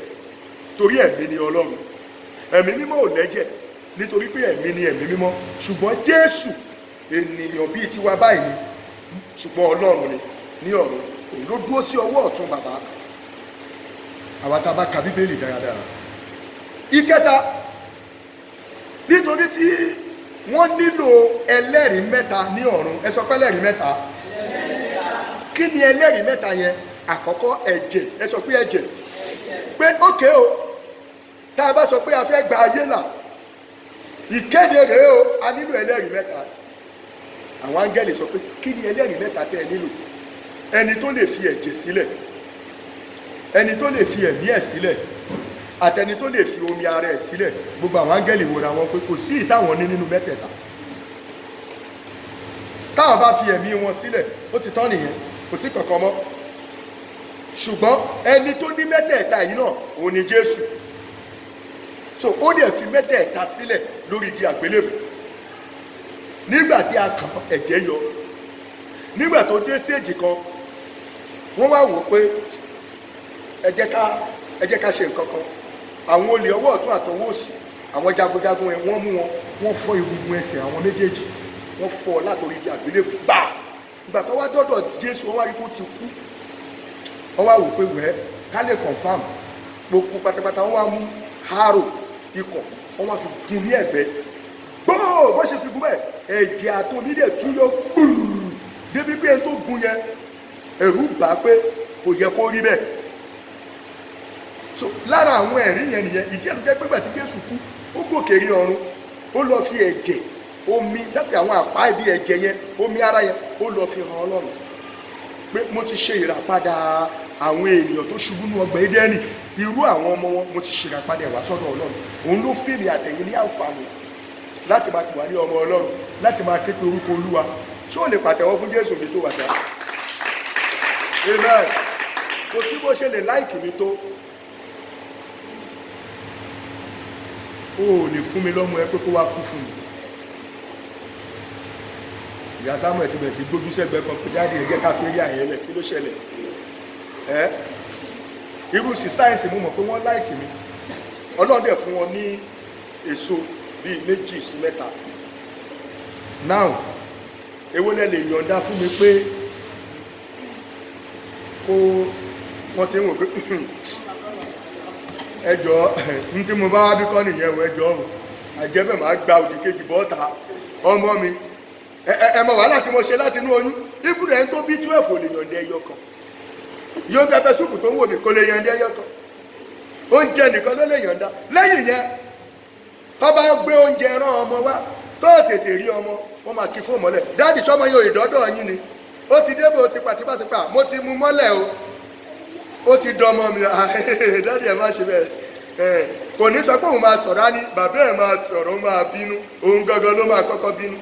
torí ẹ̀mí ni Ọlọ́run. Ẹ̀mí Mímọ́ ò lẹ́jẹ̀ nítorí pé ẹ̀mí ni Ẹ̀mí Mímọ́. Ṣùgbọ́n Jésù, ènìyàn bíi tiwa báyìí ni, ṣùgbọ́n Ọlọ́run ni ní ọ̀run. Òun ló dúró sí ọwọ́ ọ̀tún Bàbá, àwa tá a bá ka Bíbélì dáradára. Ìkẹta, nítorí tí wọ́n nílò ẹlẹ́rìí mẹ́ta ní ọ̀run. Ẹ sọ pé ẹlẹ́rìí mẹ́ta. Kí ni ẹlẹ́rìí mẹ́ta yẹn? Àkọ́kọ́, ẹ̀jẹ̀. Ẹ sọ pé ẹ̀jẹ̀. Pé ókè o, tá a bá sọ pé a fẹ́ gba ayé là, ìkéde rèé o, a nílò ẹlẹ́rìí mẹ́ta. Àwọn áńgẹ́lì sọ pé kí ni ẹlẹ́rìí mẹ́ta tẹ́ ẹ nílò? Ẹni tó lè fi ẹ̀jẹ̀ sílẹ̀, ẹni tó lè fi ẹ̀mí ẹ̀ sílẹ̀, àtẹni tó lè fi omi ara ẹ̀ sílẹ̀. Gbogbo àwọn áńgẹ́lì wòra wọn pé kò sí ìtàwọn ní nínú mẹ́tẹ̀ẹ̀ta. Táwọn bá fi ẹ̀mí wọn sílẹ̀, ó ti tán nìyẹn, kò sí kankan mọ́. Ṣùgbọ́n ẹni tó ní mẹ́tẹ̀ẹ̀ta yìí náà, òun ni Jésù. So ó dẹ̀ fi mẹ́tẹ̀ẹ̀ta sílẹ̀ lórí igi àgbélébù. Nígbà tí a kàn, ẹ̀jẹ̀ yọ. Nígbà tó dé stage kan, wọ́n wá wò pé ẹ jẹ́ ká Ẹ jẹ́ ká ṣe nǹkan kan. Àwọn olè ọwọ́ ọ̀tún àtọwọ́ òsì, àwọn jagunjagun yẹn, wọ́n mú wọn, wọ́n fọ́ egungun ẹsẹ̀ àwọn méjèèjì, wọ́n fọ́ látòrí igi àgbélébùú gbà. Ìgbà tó wá dọ́dọ̀ Jésù, wọ́n wá rí kó ti kú. Wọ́n wá wò pé wẹ́ ká lè confirm gbogbo pátápátá. Wọ́n wá mú arrow, ikọ̀, wọ́n wá fi gun ní ẹ̀gbẹ́ gbóò. Bó ṣe fi gun bẹ́ẹ̀, ẹ̀jẹ̀ àtomi dẹ̀ tún yọ gbùrù, débi pé ẹni tó gun yẹn, ẹ̀rù bà pé kò yẹ kó rí bẹ́ẹ̀. So lára àwọn ẹ̀rí yẹn nìyẹn. Ìdí ẹ̀ ló jẹ́ pé gbà tí Jésù kú, ó gòkè rí ọ̀run, ó lọ fi ẹ̀jẹ̀, omi láti àwọn àpá ibi ẹ̀jẹ̀ yẹn, omi ara yẹn, ó lọ fi hàn Ọlọ́run pé mo ti ṣe ìràpadà àwọn ènìyàn tó ṣubú ní ọgbà Édẹ́nì, irú àwọn ọmọ wọn, mo ti ṣe ìràpadà ẹ̀ wá sọ́dọ̀ Ọlọ́run. Òun ló fèmí àtẹ̀yìn ní àǹfààní láti máa wà ní ọmọ Ọlọ́run, láti máa ké pe orúkọ Olúwa. Ṣé o lè pàtẹ́wọ́ fún Jésù mi tó wà dá? Amen. Kò sí bó ṣe lè like mi tó, o ò lè fún mi lọ́mọ ẹ pé kó wá kú fún mi. Ìyá Samuel ti bẹ̀rẹ̀ sí gbójú sẹ́gbẹ́ kan pé, "Daddy, ẹ jẹ́ ká fi rí àyẹ̀lẹ̀. Kí ló ṣẹlẹ̀?" Ẹ́ irú sí sáyẹ̀nsì, mo mọ̀ pé wọ́n like mi. Ọlọ́run dẹ̀ fún wọn ní èso bíi méjì sí mẹ́ta. Now, èwo lẹ lè yọ̀ǹda fún mi pé kó wọ́n ti ń wò pé ẹjọ́ n tí mo bá wá bí kọ́ nìyẹn o? Ẹjọ́ o, àjẹbẹ̀ máa gba òdì kejì bọ́ta. Ọmọ mi, ẹ mọ wàhálà tí mo ṣe láti inú oyún. Ìfúnra ẹni tó bí 12 ò lè yọ̀ǹda ẹyọ kan. Yóò pepper soup tó ń wò mí, kò lè yọ̀ǹda ẹyọ kan. Oúnjẹ nìkan ló lè yọ̀ǹda. Lẹ́yìn yẹn, tó bá gbé oúnjẹ rán ọmọ wá, tó tètè rí ọmọ, wọ́n máa kí fún mọ́lẹ̀. "Daddy, sọ́mọ yóò ìdọ́dọ̀ yín ni ó ti débò?" Ó ti pàtípàtípà, mo ti mú mọ́lẹ̀ o, ó ti dọmọ mi. "Daddy, ẹ má ṣe bẹ́ẹ̀." Kò ní sọ pé òun máa sọ̀rọ̀, á ní bàbá ẹ̀ máa sọ̀rọ̀, ó máa bínú. Òun gangan ló máa kọ́kọ́ bínú.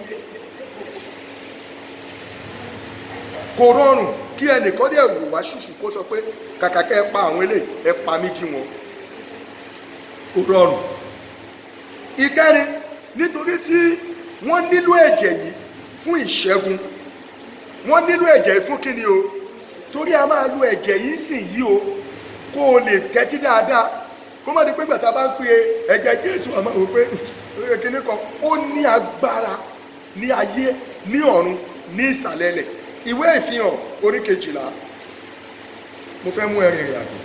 Kò rọrùn kí ẹnìkan dẹ̀ wò wá ṣùṣù kó sọ pé kàkà kẹ́ ẹ pa àwọn eléyìí, ẹ pa mí jí wọn. Kò rọrùn. Ìkẹrin, nítorí tí wọ́n nílò ẹ̀jẹ̀ yìí fún ìṣẹ́gun. Wọ́n nílò ẹ̀jẹ̀ yìí fún kíni o? Torí a máa lo ẹ̀jẹ̀ yìí sìn yìí o, kó o lè tẹ́tí dáadáa, kó má di pé gbàtà bá ń pe ẹ̀jẹ̀ Jésù, àmọ́ wò pé kíní kan. Ó ní agbára ní ayé, ní ọ̀run, ní ìsàlẹ̀ ilẹ̀. Ìwé Ìfihàn orí 12, mo fẹ́ mú ẹrin ìrìn àjò.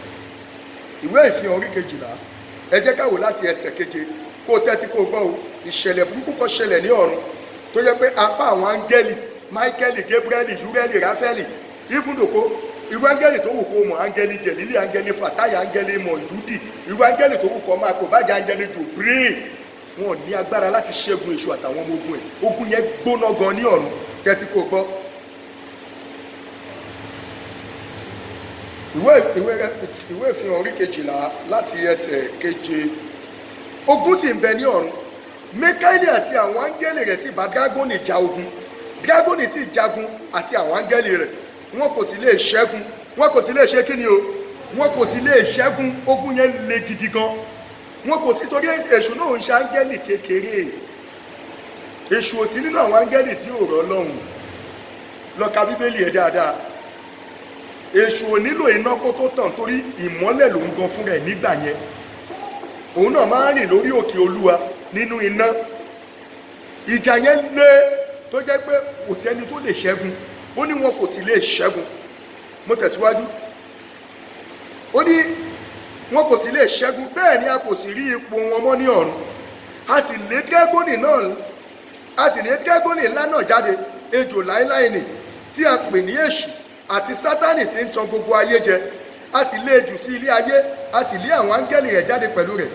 Ìwé Ìfihàn orí 12, ẹ jẹ́ ká wò láti ẹsẹ̀ keje. Kó o tẹ́tí, kó o gbọ́ o. Ìṣẹ̀lẹ̀ burúkú kan ṣẹlẹ̀ ní ọ̀run tó yẹ pé apá àwọn áńgẹ́lì, Máíkẹ́lì, Gabrieli, Urieli, Ráfẹ́lì, ìfúndòkó, irú áńgẹ́lì tó wù kó mọ̀, áńgẹ́lì Jẹ̀lílì, áńgẹ́lì Fàtáyà, áńgẹ́lì Mọ̀júdì, irú áńgẹ́lì tó wù kó máa kó bájà, áńgẹ́lì Jòbírì, wọn ò ní agbára láti ṣẹ́gun èṣù àtàwọn ọmọ ogun ẹ̀. Ogun yẹn gbóná gan ní ọ̀run. Tẹ́tí kó o gbọ́. Ìwé Ìfihàn orí 12 láti ẹsẹ̀ keje. Ogun sì ń bẹ ní ọ̀run. Míkáélì àti àwọn áńgẹ́lì rẹ̀ sì bá Dágónì ja ogun. Dágónì sì jagun àti àwọn áńgẹ́lì rẹ̀, wọn kò sì lè ṣẹ́gun. Wọn kò sì lè ṣe kí ni o? Wọn kò sì lè ṣẹ́gun. Ogun yẹn le gidi gan. Wọn kò sí, torí èṣù náà ń ṣe áńgẹ́lì kékeré. Èṣù ò sí nínú àwọn áńgẹ́lì tí ò rọ́ lọ́hùn. Lọ ka Bíbélì ẹ̀ dáadáa. Èṣù ò nílò iná kó tó tàn, torí ìmọ́lẹ̀ lòun gan fúnra ẹ̀. Nígbà yẹn, òun náà máa ń rìn lórí òkè Olúwa nínú iná. Ìjà yẹn lé tó jẹ́ pé kò sẹ́ni tó lè ṣẹ́gun. Ó ní wọn kò sì lè ṣẹ́gun. Mo tẹ̀síwájú. Ó ní wọn kò sì lè ṣẹ́gun, bẹ́ẹ̀ ni a kò sì rí ipò wọn mọ́ ní ọ̀run. A sì lé dragoni náà, a sì lé dragoni ńlá náà jáde, ejò láéláé nì, tí a pè ní Èṣù àti Sátánì, tí ń tan gbogbo ayé jẹ. A sì lé ejò sí ilé ayé, a sì lé àwọn áńgẹ́lì rẹ̀ jáde pẹ̀lú rẹ̀.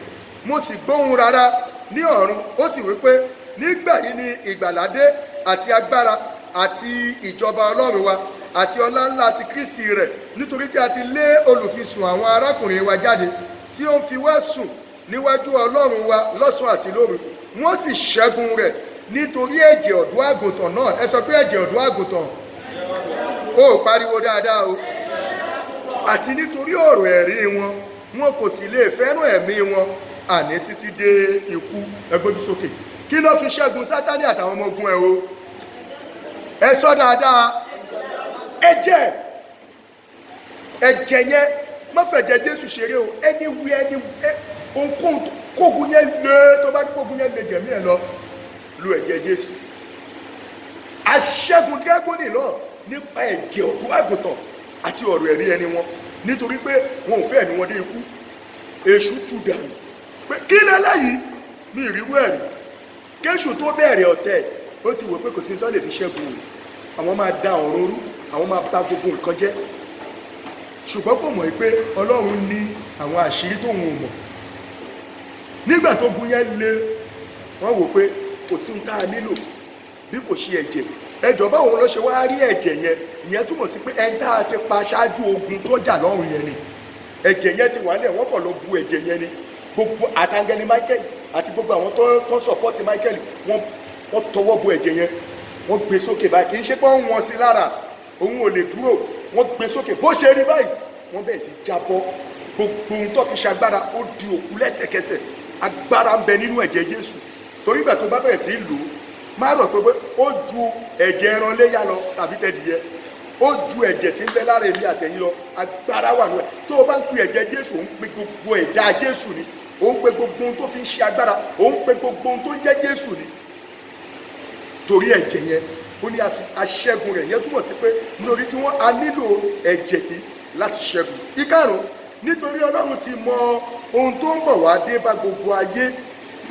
Mo sì gbóhùn rara ní ọ̀run, ó sì wí pé, "Nígbà yìí ni ìgbàlà dé, àti agbára, àti ìjọba Ọlọ́run wa, àti ọlá ńlá ti Kristi rẹ̀, nítorí tí a ti lé olùfisùn àwọn arákùnrin wa jáde, tí ó ń fi wá sùn níwájú Ọlọ́run wa lọ́sàn-án àti lóru. Wọ́n sì ṣẹ́gun rẹ̀ nítorí ẹ̀jẹ̀ ọ̀dọ́ àgùntàn náà." Ẹ sọ pé ẹ̀jẹ̀ ọ̀dọ́ àgùntàn. Ó pariwo dáadáa o. "Àti nítorí ọ̀rọ̀ ẹ̀rí wọn. Wọn kò sì lè fẹ́ràn ẹ̀mí wọn, àní títí dé ikú." Ẹ gbójú sókè. Kí ló fi ṣẹ́gun Sátánì àtàwọn ọmọ ogun ẹ̀ o? Ẹ sọ dáadáa. Ẹ̀jẹ̀, ẹ̀jẹ̀ yẹn. Má Má fẹ̀jẹ̀ Jésù ṣeré o. Anywhere, any ohunkóhun, kógun yẹn lé, tó bá kógun yẹn lè jẹ̀mí ẹ̀ lọ, lo ẹ̀jẹ̀ Jésù. Aṣẹ́gun dragoni náà nípa ẹ̀jẹ̀ ọ̀dọ́ àgùntàn àti ọ̀rọ̀ ẹ̀rí ẹni wọn, nítorí pé wọn ò fẹ́ ẹ̀mí wọn dé ikú. Èṣù tú dànù pé kí lẹ́lẹ́yìí ní ìrírú ẹ̀rí. Kéṣù tó bẹ̀rẹ̀ ọ̀tẹ̀, ó ti wò pé kò sí ní tó lè fi ṣẹ́gun o, àwọn máa da ọ̀run rú, àwọn máa bà gbogbo nǹkan jẹ́. Ṣùgbọ́n kò mọ̀ pé Ọlọ́run ní àwọn àṣírí tóun ò mọ̀. Nígbà tó gun yẹn lé, wọ́n wò pé kò sí ní tá a nílò bí kò ṣe ẹ̀jẹ̀. Ẹjọ́, báwo ló ṣe wá rí ẹ̀jẹ̀ yẹn? Ìyẹn túmọ̀ sí pé ẹni tá a ti pa ṣáájú ogun tó jà lọ́rùn yẹn ni ẹ̀jẹ̀ yẹn ti wà lẹ̀. Wọ́n kàn lọ bu ẹ̀jẹ̀ yẹn ni. Gbogbo àtàngẹ́lì Michael àti gbogbo àwọn tó support Michael, wọ́n tọwọ́ bo ẹ̀jẹ̀ yẹn, wọ́n gbé sókè báyìí. Kì í ṣe pé wọ́n wọ́n sí lára, òun ò lè dúró. Wọ́n gbé sókè, bó ṣe rí báyìí, wọ́n bẹ̀rẹ̀ sí jábọ́. Gbogbo ohun tó fi ṣagbára, ó di òkú lẹ́sẹ̀kẹsẹ̀. Agbára ń bẹ nínú ẹ̀jẹ̀ Jésù, torí ìgbà tó bá bẹ̀rẹ̀ sí lò ó, má rò pé ó ju ẹ̀jẹ̀ ẹran léyà lọ tàbí tẹ̀dìyẹ, ó ju ẹ̀jẹ̀ tí ń bẹ lára èmi àtẹ̀yìn lọ. Agbára wà nù ẹ̀. Tó o bá ń pe ẹ̀jẹ̀ Jésù, ó ń pe gbogbo ẹ̀dá Jésù ni, ó ń pe gbogbo ohun tó fi ń ṣe agbára, ó ń pe gbogbo ohun tó ń jẹ́ Jésù ni. Torí ẹ̀jẹ̀ yẹn, ó ní aṣẹ́gun rẹ̀. Yẹn túmọ̀ sí pé nítorí tí wọ́n a nílò ẹ̀jẹ̀ yìí láti ṣẹ́gun. Ìkarùn, nítorí Ọlọ́run ti mọ ohun tó ń bọ̀ wá dé bá gbogbo ayé.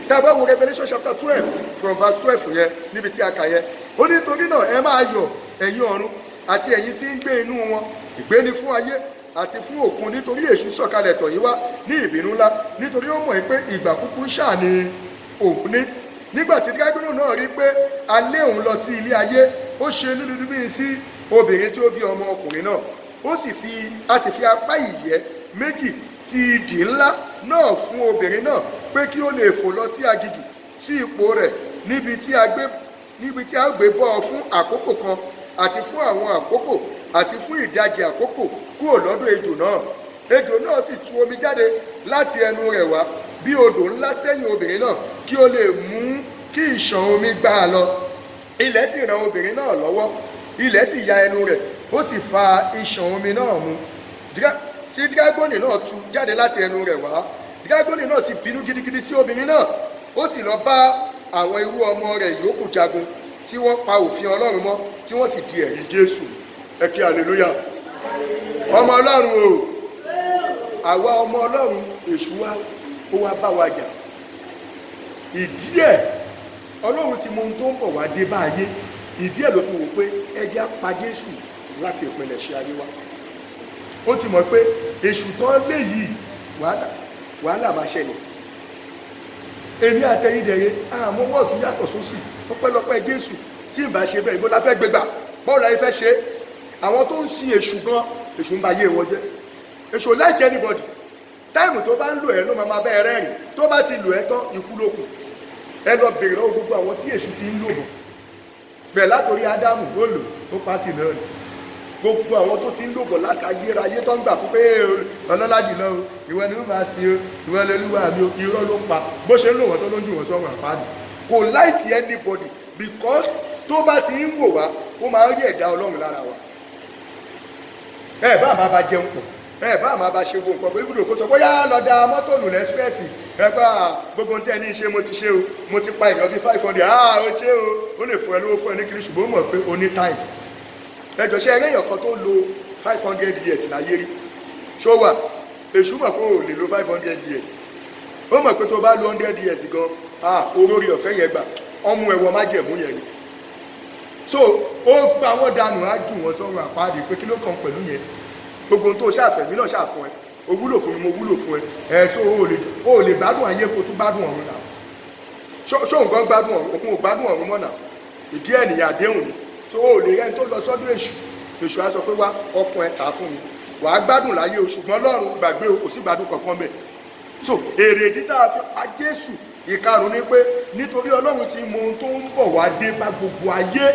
Tá a bá wo Revelation chapter 12 from verse 12 yẹn, níbi tí a kà yẹn, ó nítorí náà ẹ máa yọ̀, ẹ̀yin ọ̀run, àti ẹ̀yin tí ń gbé inú wọn. Ègbé ni fún ayé àti fún òkun, nítorí èṣù sọ̀kalẹ̀ tọ̀ yín wá ní ìbínú ńlá, nítorí ó mọ̀ pé ìgbà kúkúrú ṣáà ni òun ní. Nígbà tí dírágónì náà rí pé a lé òun lọ sí ilé ayé, ó ṣe inúnibíni sí obìnrin tí ó bí ọmọ ọkùnrin náà. Ó sì fi a sì fi apá ìyẹ́ méjì ti idì ńlá náà fún obìnrin náà, pé kí ó lè fò lọ sí aginjù, sí ipò rẹ̀, níbi tí a gbé bọ́ ọ fún àkókò kan, àti fún àwọn àkókò, àti fún ìdajì àkókò, kúrò lọ́dọ̀ ejò náà. Ejò náà sì tu omi jáde láti ẹnu rẹ̀ wá bí odò ńlá sẹ́yìn obìnrin náà, kí ó lè mú kí ìṣàn omi gbá a lọ. Ilẹ̀ sì ran obìnrin náà lọ́wọ́, ilẹ̀ sì ya ẹnu rẹ̀, ó sì fa ìṣàn omi náà mu tí dírágónì náà tu jáde láti ẹnu rẹ̀ wá. Dírágónì náà sì bínú gidigidi sí obìnrin náà, ó sì lọ bá àwọn irú ọmọ rẹ̀ yòókù jagun, tí wọ́n pa òfin Ọlọ́run mọ́, tí wọ́n sì di ẹ̀rí Jésù. Ẹ kí hallelujah. Ọmọ Ọlọ́run o, àwa ọmọ Ọlọ́run, èṣù wa ó wá bá wa jà. Ìdí ẹ̀, Ọlọ́run ti mọ ohun tó ń bọ̀ wá dé bá ayé. Ìdí ẹ̀ ló fi wò pé ẹ jẹ́ á pa Jésù láti ìpilẹ̀ṣẹ̀ ayé wa. Ó ti mọ̀ pé èṣù tán lé yìí, wàhálà wàhálà máa ṣẹlẹ̀. Èmi àtẹ̀yìn dẹ̀rẹ̀, àmọ́ wọ́ọ̀tún yàtọ̀ sósì. Ọpẹ́lọpẹ́ Jésù. Tí ì bá ṣe bẹ́ẹ̀, ibo la fẹ́ gbégbà? Báwo la fẹ́ ṣe? Àwọn tó ń sin èṣù gan, èṣù ń ba ayé wọn jẹ́. Èṣù ò like anybody. Time tó bá ń lò ẹ́ ló máa bá ẹ rẹ́rìn. Tó bá ti lò ẹ́ tán, ikú ló kù. Ẹ lọ bèrè lọ́wọ́ gbogbo àwọn tí èṣù ti ń lò bọ̀ bẹ̀rẹ̀ látòrí Ádámù. Ó lò ó pátì náà ni. Gbogbo àwọn tó ti ń lò bọ̀ látayérayé, tó ń gbà fún pé ọlọ́lá jùlọ o, ìwọ ni ó máa sin o, ìwọ ni olúwa mi o, irọ́ ló ń pa. Bó ṣe ń lò wọ́n tó, ló ń jù wọ́n sọ́run àpáàdì. Kò like anybody, because tó bá ti ń wò wá, ó máa ń rí ẹ̀dá Ọlọ́run lára wa. Ẹ bá máa bá jẹun pọ̀, ẹ bá máa bá ṣe gbogbo nǹkan pé ibùdó kó sọ bóyá lọ da mọ́tò nù lẹ́sìpẹ́sì. Ẹ bá gbogbo ohun tẹ́ ẹ ní ṣe, mo ti ṣe o, mo ti pa èèyàn bíi 500. Ah, ó ṣe o. Ó lè fún ẹ lówó, fún ẹ ní kiri, ṣùgbọ́n ó mọ̀ pé o ní time. Ẹ jọ, ṣe eré èèyàn kan tó lo 500 years láyé rí, ṣó wà? Èṣù mọ̀ pé o lè lo 500 years. Ó mọ̀ pé tó bá lo 100 years gan, ah, orórí ọ̀fẹ́ yẹn gbà, ọmú ẹ̀wọ̀ májẹ̀mú yẹn ni. So ó gba wọn dànù, á jù wọn sọ́run àpáàdé, pé kí ló kàn pẹ̀lú yẹn? Gbogbo ohun tó ṣàfẹ́ mi náà ṣàfún ẹ, o wúlò fún mi, mo wúlò fún ẹ. Ẹ so o lè gbádùn ayé, kó tún gbádùn ọ̀run náà. Ṣó nǹkan gbádùn ọ̀run? Òun ò gbádùn ọ̀run mọ́nà. Ìdí ẹ̀ nìyẹn, àdéhùn ni. So o lè rẹ́ni tó lọ sọ́dọ̀ èṣù. Èṣù á sọ pé wá, ọkùn ẹ tà á fún mi, wàá gbádùn láyé o, ṣùgbọ́n lọ́run, gbàgbé o, kò sí gbádùn kankan bẹ́ẹ̀. So èrè ìdí tá a fi pa Jésù, ìkarùn ni pé nítorí Ọlọ́run ti mọ ohun tó ń bọ̀ wá dé bá gbogbo ayé.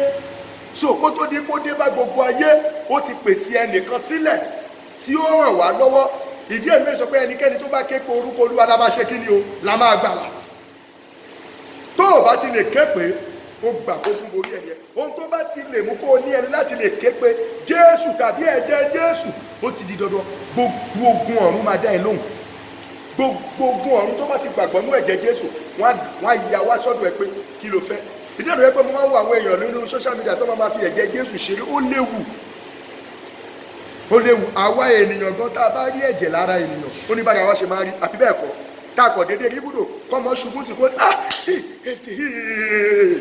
So kó tó dé, kó dé bá gbogbo ayé, ó ti pèsè ẹnìkan sílẹ̀ tí ó ràn wá lọ́wọ́. Ìdí ẹ̀mí sọ pé ẹnikẹ́ni tó bá ké pe orúkọ Olúwa la máa ṣe kí ni o, la máa gbàlà. Tó o bá ti lè ké pé Ó gbà kó kún borí ẹ̀yẹ. Ohun tó bá ti lè mú kó o ní ẹni láti lè ké pé Jésù tàbí ẹ̀jẹ̀ Jésù, ó ti di dandan, gbogbo ogun ọ̀run máa dá ẹ lóhùn. Gbogbo ogun ọ̀run tó bá ti gbàgbọ́ nú ẹ̀jẹ̀ Jésù, wọ́n á ya wá sọ́dọ̀ ẹ pé kí ló fẹ́. Ìdí ẹ̀rọ yẹn pé mo máa ń wo àwọn èèyàn nínú social media tó máa fi ẹ̀jẹ̀ Jésù ṣeré, ó léwu, ó léwu. Àwa ènìyàn gan, tá a bá rí ẹ̀jẹ̀ lára ènìyàn, ó ní bára wa ṣe máa rí, àbí bẹ́ẹ̀ kọ́? Tá a kọ̀ déédéé rí ibùdó kọ́mọ ṣubú sí kó ah ẹ̀jẹ̀,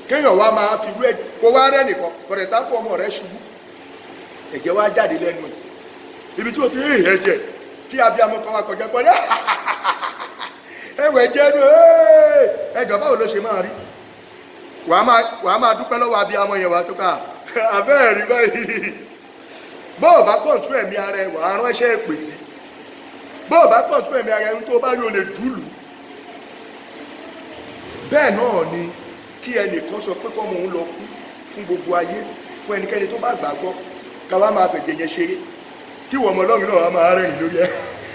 kéèyàn wá máa fi irú ẹ̀jẹ̀ kó wá rẹ́ nìkan. For example, ọmọ rẹ̀ ṣubú, ẹ̀jẹ̀ wá jáde lẹ́nu ẹ̀, ibi tí o ti rí ẹ̀jẹ̀, kí abiyamọ kan wá kọjá pọ̀ ní ẹwẹ̀ jẹ́ nu ẹjọ́, báwo ló ṣe máa rí? Wàá máa dúpẹ́ lọ́wọ́ abiyamọ yẹn, wàá sọ́kà abẹ́ẹ̀ rí báyìí. Bó o bá control ẹ̀mí ara ẹ̀, wàá ránṣẹ́ èpè sí. Bó o bá control ẹ̀mí ara ẹ̀, tó o bá rí o lè dùlù. Bẹ́ẹ̀ náà ni kí ẹnìkan sọ pé kọ́mọ òun lọ kú fún gbogbo ayé, fún ẹnikẹ́ni tó bá gbàgbọ́, ká wá máa fẹ̀jẹ̀ yẹn ṣeré, kí wọ́n ọmọ Ọlọ́run náà wá máa rẹ́rìn lórí ẹ̀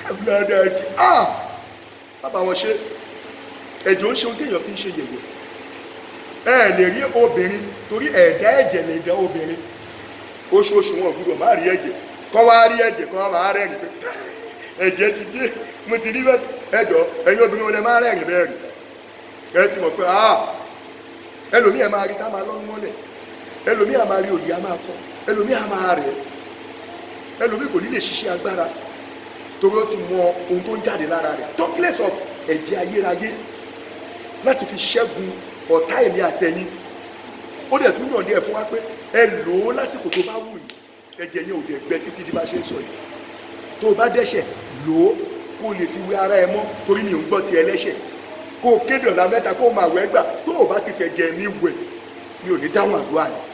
abúlé. Ah, bàbá wọn ṣe ẹ̀jẹ̀ ó ń ṣe ohun téèyàn fi ń ṣe yẹ̀yẹ̀. Ẹ lè rí obìnrin torí ẹ̀dá ẹ̀jẹ̀ lè dá obìnrin, oṣooṣù wọn gbúdọ̀ má rí ẹ̀jẹ̀, kọ́ wá rí ẹ̀jẹ̀, kọ́ wá máa rẹ́rìn pé ẹ̀jẹ̀ ti dé, mo ti rí bẹ́ẹ̀. Ẹjọ́, ẹ̀yin obìnrin wọn lè máa rẹ́rìn bẹ́ẹ̀ rí? Ẹ ti mọ̀ pé ah, ẹlòmíì ẹ̀ máa rí tá máa lọ́nu mọ́lẹ̀, ẹlòmíì á máa rí òyì á máa kọ́, ẹlòmíì á máa rẹ̀, ẹlòmíì kò ní lè ṣiṣẹ́ agbára torí ó ti mọ ohun tó ń jáde lára rẹ̀. Talkless of ẹ̀jẹ̀ ayérayé láti fi ṣẹ́gun ọ̀tá èmi àtẹ̀yìn. Ó dẹ̀ tún yàn díẹ̀ fún wa pé ẹ lò ó lásìkò tó bá wù yín. Ẹ̀jẹ̀ yẹn ò dẹ̀ gbẹ títí di bá ṣe ń sọ yìí. Tó o bá dẹ́ṣẹ̀, lò ó kó o lè fi wé ara ẹ mọ́, torí mi ò ń gbọ́ ti ẹlẹ́ṣẹ̀. Kó o kéde ọ̀la mẹ́ta, kó o máa wẹ̀ gbà. Tó o bá ti fẹ́ jẹ mi wẹ̀, mi ò ní dáhùn àdúrà yẹn.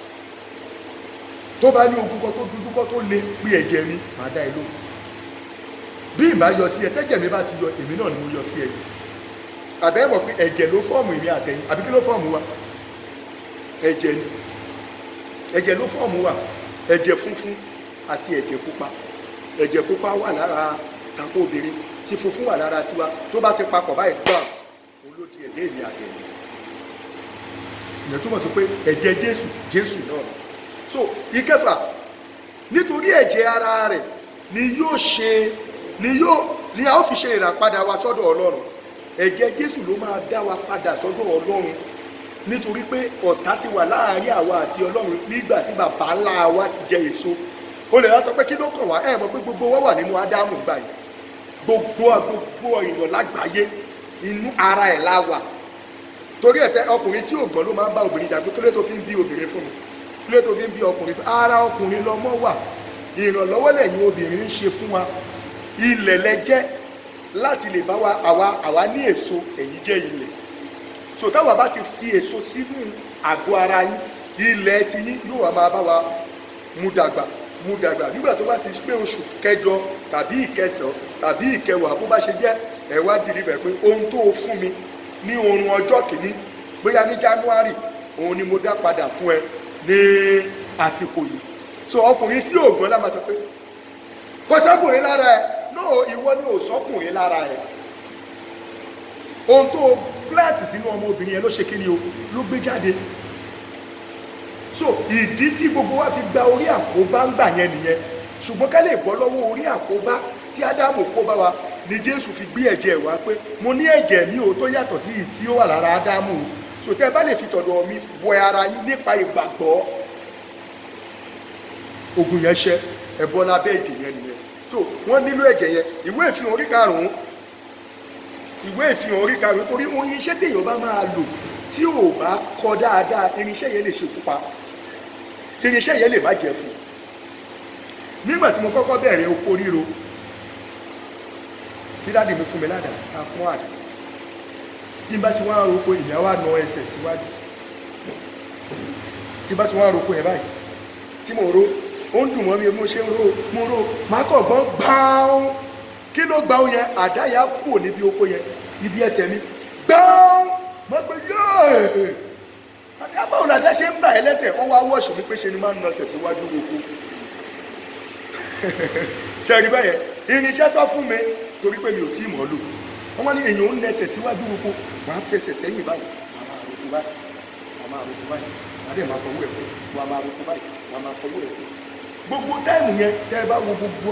Tó bá ní ogun kan tó dúdú kan tó le, pé ẹ̀jẹ̀ mi máa dá ẹ lóhùn. Bí ìbá yọ sí ẹ, tẹ́jẹ̀ mi bá ti yọ, èmi náà ni mo yọ sí ẹ. Àbẹ́ mọ̀ pé ẹ̀jẹ̀ ló form èmi àtẹ̀yìn, àbí kí ló form wa? Ẹ̀jẹ̀ ni, ẹ̀jẹ̀ ló form wa, ẹ̀jẹ̀ funfun àti ẹ̀jẹ̀ pupa. Ẹ̀jẹ̀ pupa wà lára tako obìnrin, tí funfun wà lára tiwa. Tó bá ti papọ̀ báyìí gbà, òun ló di ẹ̀jẹ̀ èmi àtẹ̀yìn. Ìyẹn túmọ̀ sí pé ẹ̀jẹ̀ Jésù, Jésù náà. So ìkẹfà, nítorí ẹ̀jẹ̀ ara rẹ̀ ni yóò ṣe ni yóò ni a ó fi ṣe ìràpadà wa sọ́dọ̀ Ọlọ́run. Ẹ̀jẹ̀ Jésù ló máa dá wa padà sọ́dọ̀ Ọlọ́run, nítorí pé ọ̀tá ti wà láàárín àwa àti Ọlọ́run nígbà tí bàbá ńlá wa ti jẹ èso. O lè wá sọ pé kí ló kàn wá? Ẹ mọ̀ pé gbogbo wa wà nínú Ádámù gbà yìí. Gbogbo èèyàn lágbàáyé, inú ara ẹ̀ la wà. Torí ẹ̀tẹ́ ọkùnrin tí ò gbọ́n ló máa ń bá obìnrin jà pé kí ló tó fi ń bí obìnrin fún mi, kí ló tó fi ń bí ọkùnrin fún. Ara ọkùnrin lọmọ wà. Ìrànlọ́wọ́ lẹ́yìn obìnrin ń ṣe fún wa. Ilẹ̀ lẹ jẹ́ láti lè bá wa. Àwa ní èso, ẹ̀yin jẹ́ ilẹ̀. So táwa bá ti fi èso sínú àgọ́ ara yín, ilẹ̀ ti yín yóò wá máa bá wa mú dàgbà, mú dàgbà. Nígbà tó bá ti pé oṣù kẹjọ tàbí ìkẹsàn tàbí ìkẹwàá, bó bá ṣe jẹ́, ẹ wá deliver pé ohun tó o fún mi ní oorun ọjọ́ kìíní, bóyá ní January, òun ni mo dá padà fún ẹ ní àsìkò yìí. So ọkùnrin tí ò gbọ́n lá máa sọ pé kò sọ́kùnrin lára ẹ. No, ìwọ ni ò sọ́kùnrin lára ẹ. Ohun tó plant sínú ọmọ obìnrin yẹn ló ṣe kí ni o, ló gbé jáde. So ìdí tí gbogbo wa fi gba orí àkóbá ń gbà yẹn nìyẹn. Ṣùgbọ́n ká lè bọ́ lọ́wọ́ orí àkóbá tí Ádámù kó bá wa ni Jésù fi gbé ẹ̀jẹ̀ wá pé mo ní ẹ̀jẹ̀ mi ò tó yàtọ̀ sí ìyí tí ó wà lára Ádámù o. So tẹ́ ẹ bá lè fi tọ̀dọ̀ mi wẹ ara yín nípa ìgbàgbọ́, ogun yẹn ṣẹ́, ẹ bọ́ lábẹ́ ẹ̀jẹ̀ yẹn nìyẹn. So wọ́n nílò ẹ̀jẹ̀ yẹn. Ìwé Ìfihàn orí karùn-ún, Ìwé Ìfihàn orí karùn-ún, torí ohun irinṣẹ́ téèyàn bá máa lò tí ò bá kọ dáadáa, irinṣẹ́ yẹn lè ṣekú pa, irinṣẹ́ yẹn lè má jẹ́ fún un. Nígbà tí mo kọ́kọ́ bẹ̀rẹ̀ oko ríro, tí daddy mi fún mi ládàá ká pọ́n àdá, tí n bá ti wá roko, ìyá wa na ẹsẹ̀ síwájú. Tí n bá ti wá roko yẹn báyìí tí mo ro, ó ń dùn mọ́ mi bí mo ṣe ń ro. Mo ro, màá kọ̀ gbọ́n gbáún. Kí ló gbáún yẹn? Àdá yà kúrò níbi oko yẹn, ibi ẹsẹ̀ mi, gbáún. Mo gbé yóò àdá, báwo làdá ṣe ń bà ẹ́ lẹ́sẹ̀? Wọ́n wá wọ́ọ̀ṣì mi pé ṣe ni máa ń nọsẹ̀ síwájú oko. Ṣe rí bẹ́yẹn? Irinṣẹ́ tó fún mi, torí pé mi ò tí ì mọ̀ ọ́ lò, wọ́n wá ní èèyàn ń nẹsẹ̀ síwájú oko, wàá fẹsẹ̀ sẹ́yìn báyìí, wàá máa roko báyìí. Wàá máa roko báyìí, wàá dẹ̀ máa fọwọ́ ẹ̀ kó. Wàá máa roko báyìí, wàá máa fọwọ́ ẹ̀ kó. Gbogbo time yẹn, tẹ́ ẹ bá wo gbogbo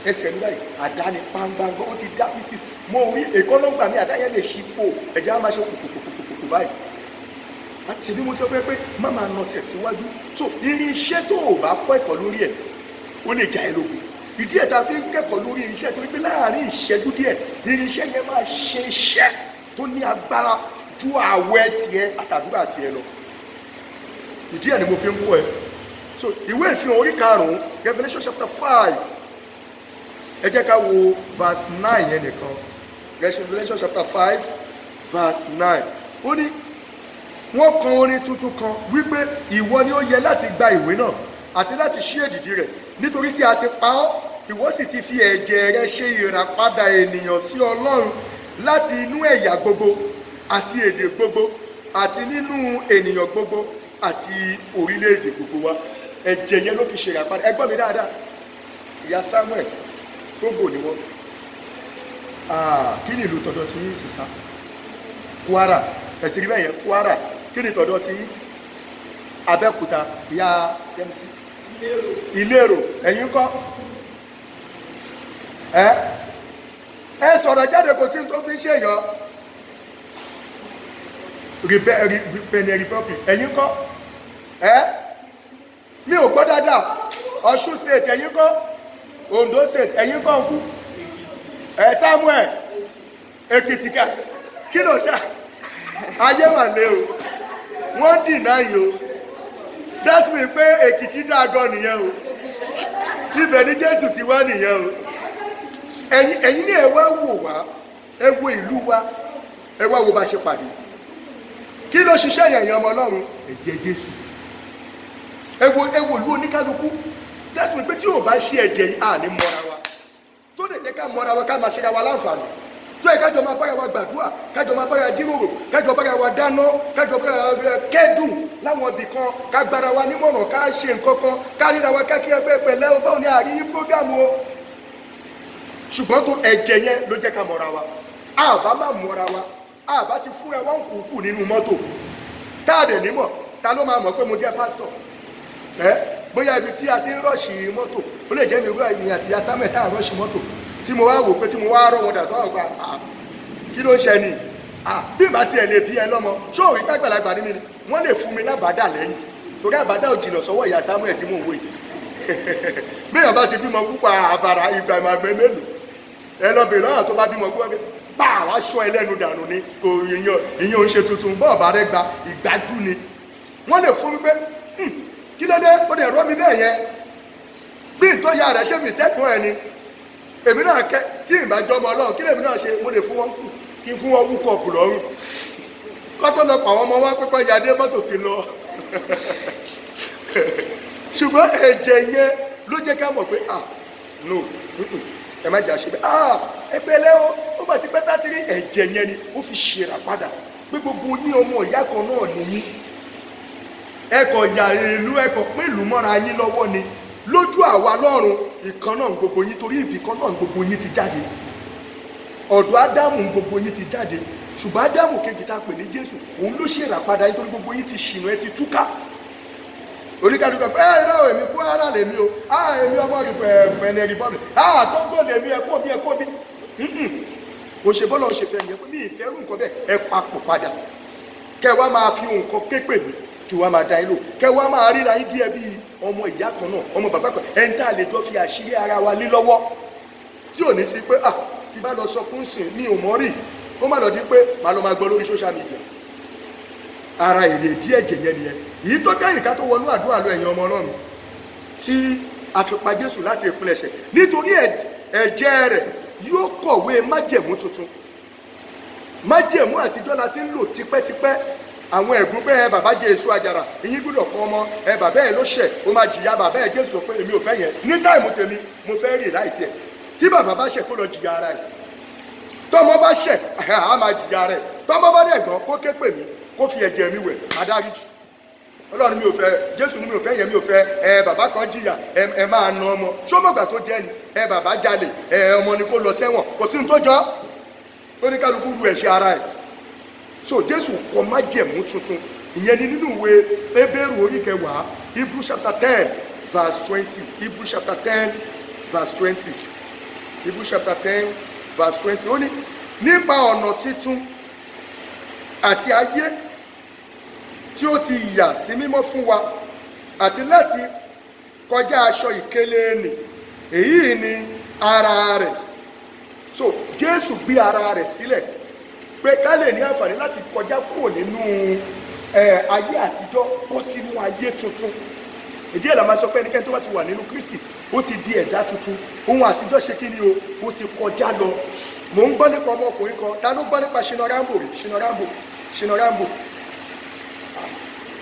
ẹsẹ̀ mi báyìí, àdá ni pàǹgbàǹgbà, ó ti dá pieces. Mo rí èkánná gbà mí, àdá yẹn lè ṣí pò, ẹ̀jẹ̀ á máa ṣe kòkòkòkòkò báyìí. Ṣebí mo sọ fẹ́ pé má máa nọsẹ̀ síwájú. So irinṣẹ́ tó o bá kọ́ ẹ̀kọ́ lórí ẹ̀, ó lè jà ẹ́ lógun. Ìdí ẹ̀ tá a fi ń kẹ́kọ̀ọ́ lórí irinṣẹ́, torí pé láàárín ìṣẹ́jú díẹ̀, irinṣẹ́ yẹn máa ṣe iṣẹ́ tó ní agbára ju àwẹ̀ tiẹ̀ àtàdúrà tiẹ̀ lọ. Ìdí ẹ̀ ni mo fi ń kọ́ ẹ. So ìwé Ìfihàn orí 5, Revelation chapter 5, ẹ jẹ́ ká wo verse 9 yẹn nìkan. Revelation chapter 5 verse 9, ó ní wọ́n kọ orin tuntun kan wípé, "Ìwọ ni ó yẹ láti gba ìwé náà àti láti ṣí èdìdì rẹ̀, nítorí tí a ti pa ọ́, ìwọ sì ti fi ẹ̀jẹ̀ rẹ ṣe ìràpadà ènìyàn sí Ọlọ́run láti inú ẹ̀yà gbogbo àti èdè gbogbo àti nínú ènìyàn gbogbo àti orílẹ̀-èdè gbogbo wa." Ẹ̀jẹ̀ yẹn ló fi ṣe ìràpadà. Ẹ gbọ́ mi dáadáa, ìyá Samuel, Togo ni wọ́n. Ah, kí ni ìlú tọ̀dọ̀ tí yín, sister? Kwara. Ẹ̀sìn rí bẹ́ẹ̀ yẹn, Kwara. Kí ni tọ̀dọ̀ tí yín? Abẹ́òkúta. Ìyá MC? Ìlérò. Ẹ̀yin kọ́? Ẹ sọ̀rọ̀ jáde, kò sí tó fi ń ṣèyàn. Benin Republic. Ẹ̀yin kọ́? Ẹ mi ò gbọ́ dáadáa. Ọ̀ṣun State. Ẹ̀yin kọ́? Ondo State. Ẹ̀yin kọ́ ń kú ẹ? Samuel, Èkìtì. Ká kí ló ṣá ayé wà lé o, wọ́n dì náà yìí o. That's me pé Èkìtì dáa gan nìyẹn o, ibẹ̀ ni Jésù ti wá nìyẹn o. Ẹ̀yin ní ẹ wá wò wá, ẹ wo ìlú wa, ẹ wá wo bá ṣe pàdé. Kí ló ṣiṣẹ́ yẹn, yẹn ọmọ Ọlọ́run? Ẹ̀jẹ̀ Jésù. Ẹ wo ìlú oníkálukú. That's me pé tí o bá ṣe ẹ̀jẹ̀ yìí, à ní mọ́ra wa. Tó lè jẹ́ ká mọ́ra wa, ká máa ṣe ra wa láǹfààní, tó yẹ kájọ máa bára wa gbàdúrà, kájọ máa bára jíròrò, kájọ bára wa dáná, kájọ bára wa kẹ́dùn láwọn ibì kan, ká gbára wa nímọ̀ràn, ká ṣe nǹkan kan, ká ríra wa, ká kí ẹgbẹ́ pẹ̀lẹ́ o, báwo ni àrí program o. Ṣùgbọ́n tó ẹ̀jẹ̀ yẹn ló jẹ́ ká mọ́ra wa. Àbá má mọ́ra wa, àbá ti fúnra wa ń kúkú nínú mọ́tò tá a dẹ̀ nímọ̀. Ta ló máa mọ̀ pé mo jẹ́ pásítọ̀ ẹ? Bóyá ibi tí a ti ń rush mọ́tò, ó lè jẹ́ mi wúrà ìrìn àti ìyá Samuel tá a rush mọ́tò, tí mo wá wò pé tí mo wá rọ̀ wọn dà tó àwọn gba, kí ló ń ṣe ni? Bí ìbá tiẹ̀ lè bí ẹ lọ́mọ, ṣó òrí gbàgbàlagbà ní mi ni wọ́n lè fún mi lábàdà lẹ́yìn, torí àbádà ò jìnnà sọ́wọ́ ìyá Samuel tí mò ń wò yìí. Béèyàn bá ti bímọ púpọ̀, àbàrà ìgbà ìmàgbẹ́ mélòó ẹ lọ bèèrè lọ́wọ́ tó bá bímọ púpọ̀, pa àwọn aṣọ ẹlẹ́nu dànù ni. Kò ìyẹn ò ń ṣe tuntun. Bọ́ọ̀ bá rẹ gba ìgbájú ni wọ́n lè fún mi pé, "Kí ló dé?" Ó dẹ̀ rọ́ mi bẹ́ẹ̀ yẹn bí ìtọ́ya rẹ̀ ṣé mi tẹ́kùn ẹ̀ ni. Èmi náà kẹ́ tí ìbá jọmọ Ọlọ́run, kí lèmi náà ṣe? Mo lè fún wọn kù kí n fún wọn wú kọ̀ọ̀pù lọ́rùn kọ́tọ́ lọ pa àwọn ọmọ wọn pé kọ́ yadé mọ́tò ti lọ. Ṣùgbọ́n ẹ̀jẹ̀ yẹn ló jẹ́ ká mọ̀ pé, ah no, ẹ má jà ṣe bẹ́ẹ̀. Ah, ẹ pẹ̀lẹ́ o, ó bá ti pẹ́ tá ti rí. Ẹ̀jẹ̀ yẹn ni ó fi ṣèrà padà pé gbogbo yín, ọmọ ìyá kan náà nìyí. Ẹ kọ̀ yà ìlú, ẹ kọ̀ pín ìlú mọ́ra yín lọ́wọ́ ni. Lójú àwa lọ́run, ìkan náà gbogbo yín, torí ibì kan náà gbogbo yín ti jáde. Ọ̀dọ̀ Ádámù gbogbo yín ti jáde, ṣùgbọ́n Ádámù kejì tá a pè ní Jésù, òun ló ṣèrà padà, nítorí gbogbo yín ti ṣìnà, ẹ ti túká. Oníkàdúgbò pé ẹ irọ́, èmi Kwara lèmi o, ah, èmi ọmọ Benin Republic, ah, Togo lèmi, ẹ kó mi, ẹ kó mi. Kò ṣe bọ́lá ṣe fẹ́ yẹn pé mi ìfẹ́ rú nǹkan bẹ́ẹ̀. Ẹ papọ̀ padà, kẹ wá máa fi nǹkan képe mi, kí wá máa da yín lò, kẹ wá máa ríra yín bí ẹ bí ọmọ ìyá kan náà, ọmọ bàbá kan, ẹ̀ ń tà lè jọ fi àṣírí ara wa lé lọ́wọ́, tí ò ní sí pé, ah, tí bá lọ sọ fún sìn mi ò mọ̀ rí, kó má lọ di pé màá lọ máa gbọ́ lórí social media. Ara èrè díẹ̀ jẹ̀ yẹn nìyẹn. Èyí tó kẹ́yìn ká tó wọnú àdúrà lọ, ẹ̀yin ọmọ Ọlọ́run, tí a fi pa Jésù láti ìpilẹ̀ṣẹ̀, nítorí ẹ̀jẹ̀ rẹ̀ yóò kọ̀wé májẹ̀mú tuntun. Májẹ̀mú àtijọ́ la ti ń lò tipẹ́tipẹ́. Àwọn ẹ̀gún pé ẹ bàbá jẹ èso àjàrà, ìyín gbọ́dọ̀ kọ́ ọmọ ẹ, bàbá ẹ ló ṣẹ̀, ó máa jìyà bàbá ẹ. Jésù sọ pé èmi ò fẹ́ yẹn ní time tèmi, mo fẹ́ rí right ẹ̀. Tí bàbá bá ṣẹ̀, kó lọ jìyà ara ẹ̀. Tọmọ bá ṣẹ̀, á máa jìyà rẹ̀. Tọmọ bá dẹ̀ gbọ́n, kó ké pè mí, kó fi ẹ̀jẹ̀ mi wẹ̀, adáríjì. Ọlọ́run mi ò fẹ́, Jésù ni mi ò fẹ́ yẹn, mi ò fẹ́ ẹ bàbá kan jìyà, ẹ máa na ọmọ sọmọgbà tó jẹ́ ni, ẹ bàbá jalè, ẹ ọmọ ni kó lọ sẹ́wọ̀n. Kò sí ní tó jọ, ó ní kálukú ru ẹ̀ṣẹ̀ ara ẹ̀. So Jésù kọ májẹ̀mú tuntun. Ìyẹn ni nínú ìwé Hébérù orí 10, Hebrew chapter 10 verse 20. Hebrew chapter 10 verse 20. Hebrew chapter 10 verse 20. Ó ní nípa ọ̀nà títún àti ayé tí ó ti yà sí mímọ́ fún wa, àti láti kọjá aṣọ ìkélé nì, èyí ni ara rẹ̀. So Jésù gbé ara rẹ̀ sílẹ̀ pé ká lè ní àǹfààní láti kọjá kúrò nínú ayé àtijọ́ bọ́ sínú ayé tuntun. Ìdí ẹ̀ la máa sọ pé ẹnikẹ́ni tó bá ti wà nínú Kristi, ó ti di ẹ̀dá tuntun. Ohun àtijọ́ ṣe kí ni o? Ó ti kọjá lọ. Mò ń gbọ́ nípa ọmọkùnrin kan. Ta ló gbọ́ nípa Shina Rambo rí? Shina Rambo, Shina Rambo.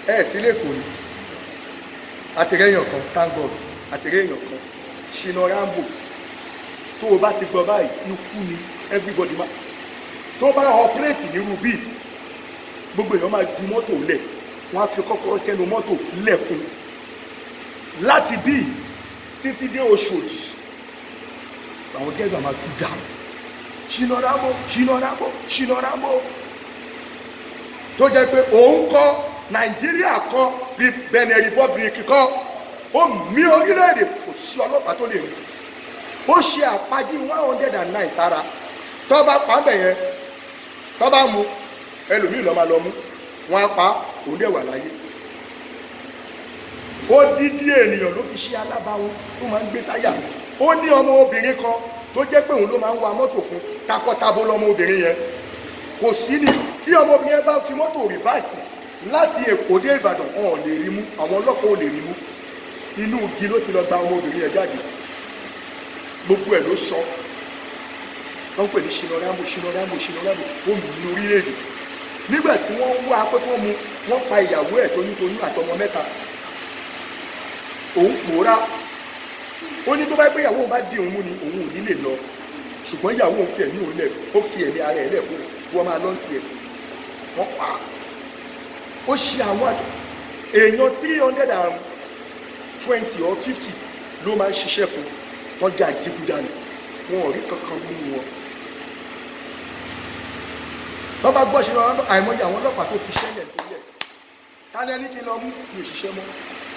Ẹ sí lẹ́kọ̀ọ́ ni àti rẹ́yìn kan. Thank God, àti rẹ́yìn kan. Shina Rambo, tó o bá ti gbọ́ báyìí, ikú ni. Everybody ma tó bá operate nírú bíi, gbogbo èèyàn máa ju mọ́tò lẹ̀, wọ́n á fi kọ́kọ́rọ́ sẹ́nu mọ́tò lẹ̀ fún un láti bíi títí dé Òṣòdì. Àwọn gẹ́gẹ́ máa tú dànù. Shina Rambo, Shina Rambo, Shina Rambo, tó jẹ́ pé òun kọ́ Nàìjíríà, kọ́ bí Benin Republic kọ́, ó mì orílẹ̀-èdè, kò sí ọlọ́pàá tó lè rí. Ó ṣe àpájí 109 sára. Tó bá pa bẹ̀ yẹn, tó bá mu ẹlòmíì lọ́ máa lọ mú wọn á pa, òun dẹ̀ wà láyé. Odidi ènìyàn ló fi ṣe alábàáwò tó máa ń gbé sáyà. Ó ní ọmọ obìnrin kan tó jẹ́ pé òun ló máa ń wa mọ́tò fún. Takọtabo lọmọ obìnrin yẹn. Kò sí ni tí ọmọbìnrin yẹn bá fi mọ́tò reverse láti Èkó dé Ìbàdàn, wọn ò lè rí mú, àwọn ọlọ́pàá ò lè rí mú. Inú igi ló ti lọ gba ọmọbìnrin yẹn jáde. Gbogbo ẹ̀ ló sọ. Wọ́n pè ní Shina Rambo, Shina Rambo, Shina Rambo. Ó mì orílẹ̀-èdè nígbà tí wọ́n ń wá pé kí wọ́n mú. Wọ́n pa ìyàwó ẹ̀ toyúntoyún àtọmọ mẹ́ta. Òun pòórá. Ó ní tó bá pé ìyàwó òun bá di òun mú ni, òun ò ní lè lọ, ṣùgbọ́n ìyàwó òun fi ẹ̀mí òun lẹ̀, ó fi ẹ̀mí ara ẹ̀ lẹ̀ fún wọn, máa lọ́n tiẹ̀. Wọ́n pa á. Ó ṣe àwọn àjọ èèyàn 320 or 50 ló máa ń ṣiṣẹ́ fún. Wọ́n jẹ́ àjẹgúdànù, wọn ò rí kankan mú wọn. Wọ́n bá gbọ́ ṣe lọ, àìmọye àwọn ọlọ́pàá tó fi ṣẹ́lẹ̀ tó yẹ tani ẹni kí n lọ mú mi ò ṣiṣẹ́ mọ́.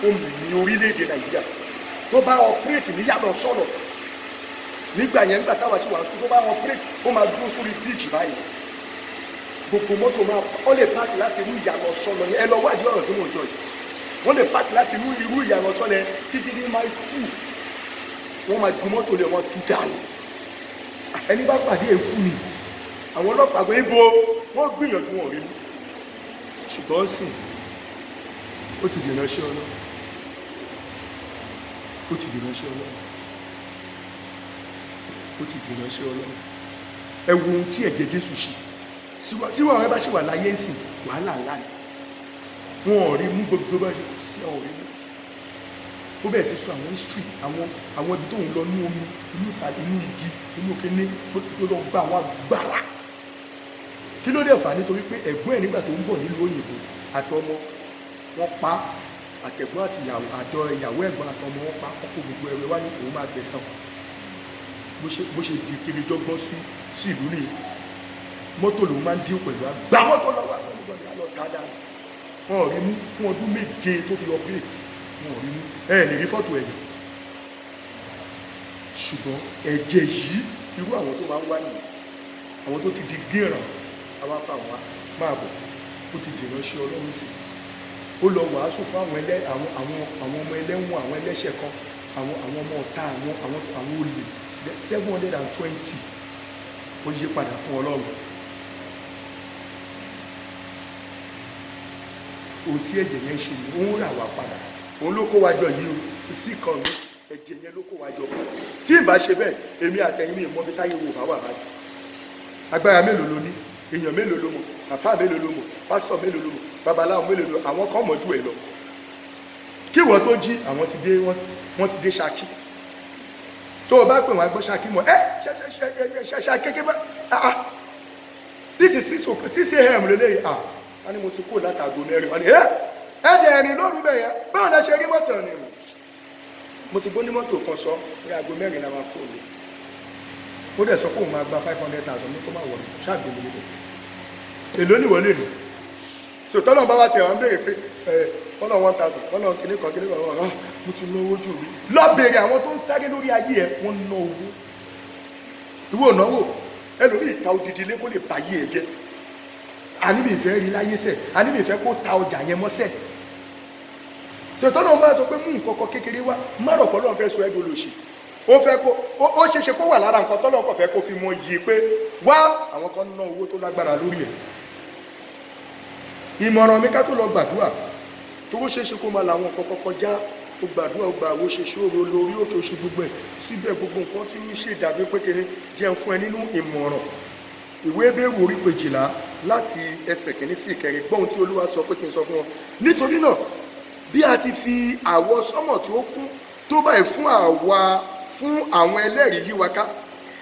Ó mì orílẹ̀-èdè Nàìjíríà. Tó bá operate ní yàtọ̀ sọ̀rọ̀ nígbà yẹn, nígbà táwa ṣì wà ní school, tó bá operate, ó máa dúró sórí bíríìjì báyìí, gbogbo mọ́tò máa ó lè park láti irú ìyànà sọ̀nà yẹn. Ẹ lọ wádìí ọ̀rọ̀ tí mò ń sọ yìí. Wọ́n lè park láti irú ìyànà sọ̀nà yẹn títí ní mile 2, wọ́n máa ju mọ́tò lé wọn tú dànù. Ẹni bá pàdé èkú ni. Àwọn ọlọ́pàá gbé ibo, wọ́n gbìyànjú, wọn rí mú. Ṣùgbọ́n sìn, ó ti dènà ṣé Ọlọ́run, ó ti dènà ṣé Ọlọ́run, ó ti dènà ṣé Ọlọ́run. Ẹ wo ohun tí ẹ̀jẹ̀ Jésù ṣe. Tí wọn bá ṣì wà láyé ń sìn, wàhálà ńlá ni. Wọn ò rí mú. Gbogbo bá ṣe kò sí, àwọn ò rí mú. Ó bẹ̀rẹ̀ sí sọ àwọn history àwọn ibi tó ń lọ ní omi, inú ìsàlẹ̀, inú igi, inú kíní tó lọ gba àwọn agbára. Kí ló dé fà á? Nítorí pé ẹ̀gbọ́n ẹ̀, nígbà tó ń bọ̀ nílùú òyìnbó, àtọmọ wọn pa, àtẹ̀gbọ́n àti ìyàwó, àjọ ìyàwó, ẹ̀gbọ́n àtọmọ wọn pa ọkọ̀. Gbogbo ẹ̀rọ wá ní òun máa gbẹ̀san. Bó ṣe di kiri jọgbọ́n sí ìlú nìyí. Mọ́tò lòun máa ń dín pẹ̀lú, àgbà mọ́tò lọ́wọ́ àwọn ọmọdé lọ tá dáa. Wọn ò rí mú fún ọdún 7 tó fi operate. Wọn ò rí mú. Ẹ lè rí fọ́tò ẹ̀yẹ. Ṣùgbọ́n ẹ̀jẹ̀ yìí, irú àwọn tó máa ń wá nìyẹn, àwọn tó ti di gíràn, àwa fà wá máa bọ̀. Ó ti dènà ṣe Ọlọ́run sí. Ó lọ wàásù fún àwọn ẹlẹ́ àwọn àwọn àwọn ọmọ ẹlẹ́wọ̀n, àwọn ẹlẹ́ṣẹ̀ kan, àwọn ọmọ ọ̀tá, àwọn olè 720, ó yí padà fún Ọlọ́run. Ohun tí ẹ̀jẹ̀ yẹn ṣe ni ó ń rà wá padà. Òun ló kó wa jọ yìí o. Sí kan mi, ẹ̀jẹ̀ yẹn ló kó wa jọ. Tí ì bá ṣe bẹ́ẹ̀, èmi àtẹ̀yìn mi mọ́ bí táyé wo bá wà báyìí. Agbára mélòó ló ní? Èèyàn mélòó ló mọ̀? Àfáà mélòó ló mọ̀? Pásítọ̀ mélòó ló mọ̀? Babaláwo mélòó ló? Àwọn kan mọ̀ ju ẹ̀ lọ. Kí ìwọ tó jí, àwọn ti dé, wọ́n ti dé Ṣakí. Tó o bá pè wọ́n, á gbọ́ Ṣakí mọ̀ ẹ́ ṣe ṣe kékeré bá. Ah ah, this is 6 o'clock, 6 a.m. lélẹ́yìí. Ah, wọ́n ní mo ti kúrò látàgò 4. Wọ́n ní ẹ́ ẹ́ dẹ̀ ẹ̀rìn lóru bẹ̀ yẹn, báwo la ṣe rí mọ́tò ni? Mo ti gbó ní mọ́tò kan sọ ní aago 4 la máa kó lè. Ó dẹ̀ sọ pé òun máa gba 500,000 ní kó má wọ̀ ní ṣáàgbé mi níbẹ̀. Èló ni wọ́n lè lò? So tọ́lọ́run bá wá tiẹ̀ wá ń béèrè pé ẹ fọ́nà 1,000, fọ́nà kìíní kan kìíní kan, ah, mo ti náwó jù mí. Lọ béèrè àwọn tó ń sáré lórí ayé ẹ, wọ́n ná owó. Ìwọ náwó. Ẹlòmíì ta odidi ilé kó lè báyé ẹ jẹ́. Àní mi ìfẹ́ rí láyé sẹ̀, àní mi ìfẹ́ kó ta ọjà yẹn mọ́sẹ̀. So tọ́lọ́run bá sọ pé mú nǹkan kan kékeré wá, má rọ̀ pé Ọlọ́run fẹ́ sọ ẹ́ dolòṣì. Ó fẹ́ kó ó ṣeéṣe kó wà lára nǹkan tọ́lọ́run kò fẹ́ kó fi mọ iye pé wá, àwọn kan ná owó tó lágbára lórí ẹ̀. Ìmọ̀ràn mi, ká tó lọ gbàdúrà, tó ó ṣeéṣe kó máa làwọn nǹkan kọ́kọ́ já. Ó gbàdúrà, ó gbà owó, ṣe ṣòro lórí òkè, oṣù gbogbo ẹ̀, síbẹ̀ gbogbo nǹkan tí ń ṣe dàbí pé kéré. Jẹun fún ẹ nínú ìmọ̀ràn. Ìwé Hébérù orí 12, láti ẹsẹ̀ 1 sí 4. Gbọ́n tí Olúwa sọ pé kí n sọ fún ọ. Nítorí náà, bí a ti fi àwọsánmọ̀ tí ó kún tó báyìí fún àwa, fún àwọn ẹlẹ́rìí yí wa ká,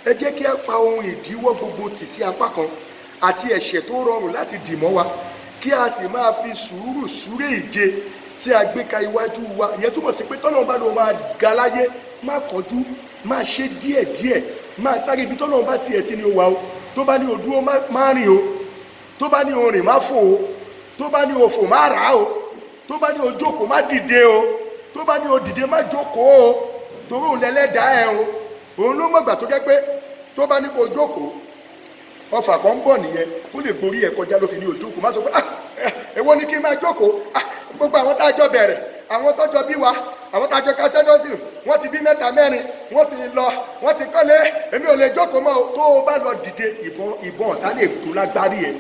ẹ jẹ́ kí a pa ohun ìdíwọ́ gbogbo tì sí apá kan, àti ẹ̀ṣẹ̀ tó rọrùn láti dì mọ́ wa, kí a sì máa fi sùúrù súré ìje tí a gbé ka iwájú wa. Ìyẹn túmọ̀ sí pé tọ́lọ́run bá ló máa ga láyé, má kọjú, máa ṣe díẹ̀díẹ̀, máa sáré. Ibi tọ́lọ́run bá tiẹ̀ sí ni ó wà o. Tó bá ní o dúró, má rìn o. Tó bá ní o rìn, má fò o. Tó bá ní o fò, má rà o. Tó bá ní o jókòó, má dìde o. Tó bá ní o dìde, má jókòó o, torí òun lẹ́lẹ́dàá ẹ o. Òun ló mọ̀gbà tó jẹ́ pé tó bá ní kó jókòó, ọfà kan ń bọ̀ nìyẹn, ó lè gborí ẹ̀ kọjá. Ló fi ní o jókòó. Má sọ pé, "Ah, èwo ni kí n máa jókòó? Ah, gbogbo àwọn tá a jọ bẹ̀rẹ̀, àwọn tó jọ bí wa, àwọn tá a jọ kásẹ́dọ́sì, wọ́n ti bí mẹ́ta mẹ́rin, wọ́n ti lọ, wọ́n ti kọ́lé, èmi ò lè jókòó mọ́ o." Tó o bá lọ dìde, ìbọn ọ̀tá lè kú lágbárí ẹ̀.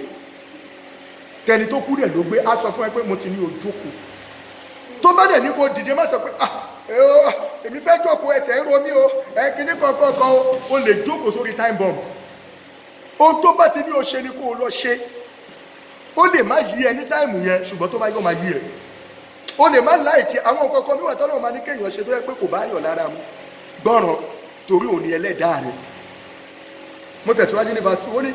Tẹni tó kú rẹ̀ ló gbé. Á sọ fún ẹ pé mo ti ní o jókòó. Tó bá dẹ̀ ní kó dìde, má sọ pé, "Ah, èmi fẹ́ jókòó, ẹsẹ̀ ń ro mí o, ẹ kíní kankan kan o." O lè jókòó sórí time bomb. Ohun tó bá ti ní o ṣe ni kó o lọ ṣe. Ó lè má yí ẹ ní time yẹn, ṣùgbọ́n tó bá yọ, máa yí ẹ. O lè má like àwọn nǹkan kan wíwà tọ́lọ́ máa ní kéèyàn ṣe, tó yẹ pé kò bá yàn lára mu. Gbọ́ràn, torí òun ni ẹlẹ́dàá rẹ̀. Mo tẹ̀síwájú ní verse 2. Ó ní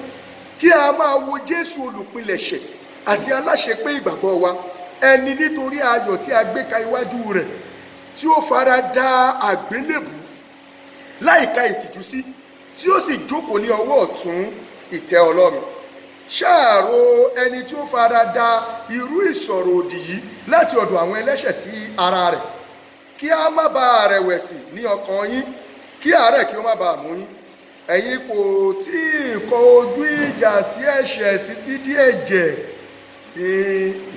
kí a máa wo Jésù, olùpilẹ̀ṣẹ̀ àti aláṣepé ìgbàgbọ́ wa, ẹni nítorí ayọ̀ tí a gbé ka iwájú rẹ̀, tí ó fara da àgbélébù láìka ìtìjú sí, tí ó sì jókòó ní ọwọ́ ọ̀tún ìtẹ́ Ọlọ́run. Ṣáàrò ẹni tí ó fara da irú ìsọ̀rọ̀ òdì yìí láti ọ̀dọ̀ àwọn ẹlẹ́ṣẹ̀ sí ara rẹ̀, kí a má bàa rẹ̀wẹ̀sì ní ọkàn yín, kí àárẹ̀ kí ó má bàa mú yín. Ẹ̀yin kò tí ì kọ ojú ìjà sí ẹ̀ṣẹ̀ títí dí ẹ̀jẹ̀ ní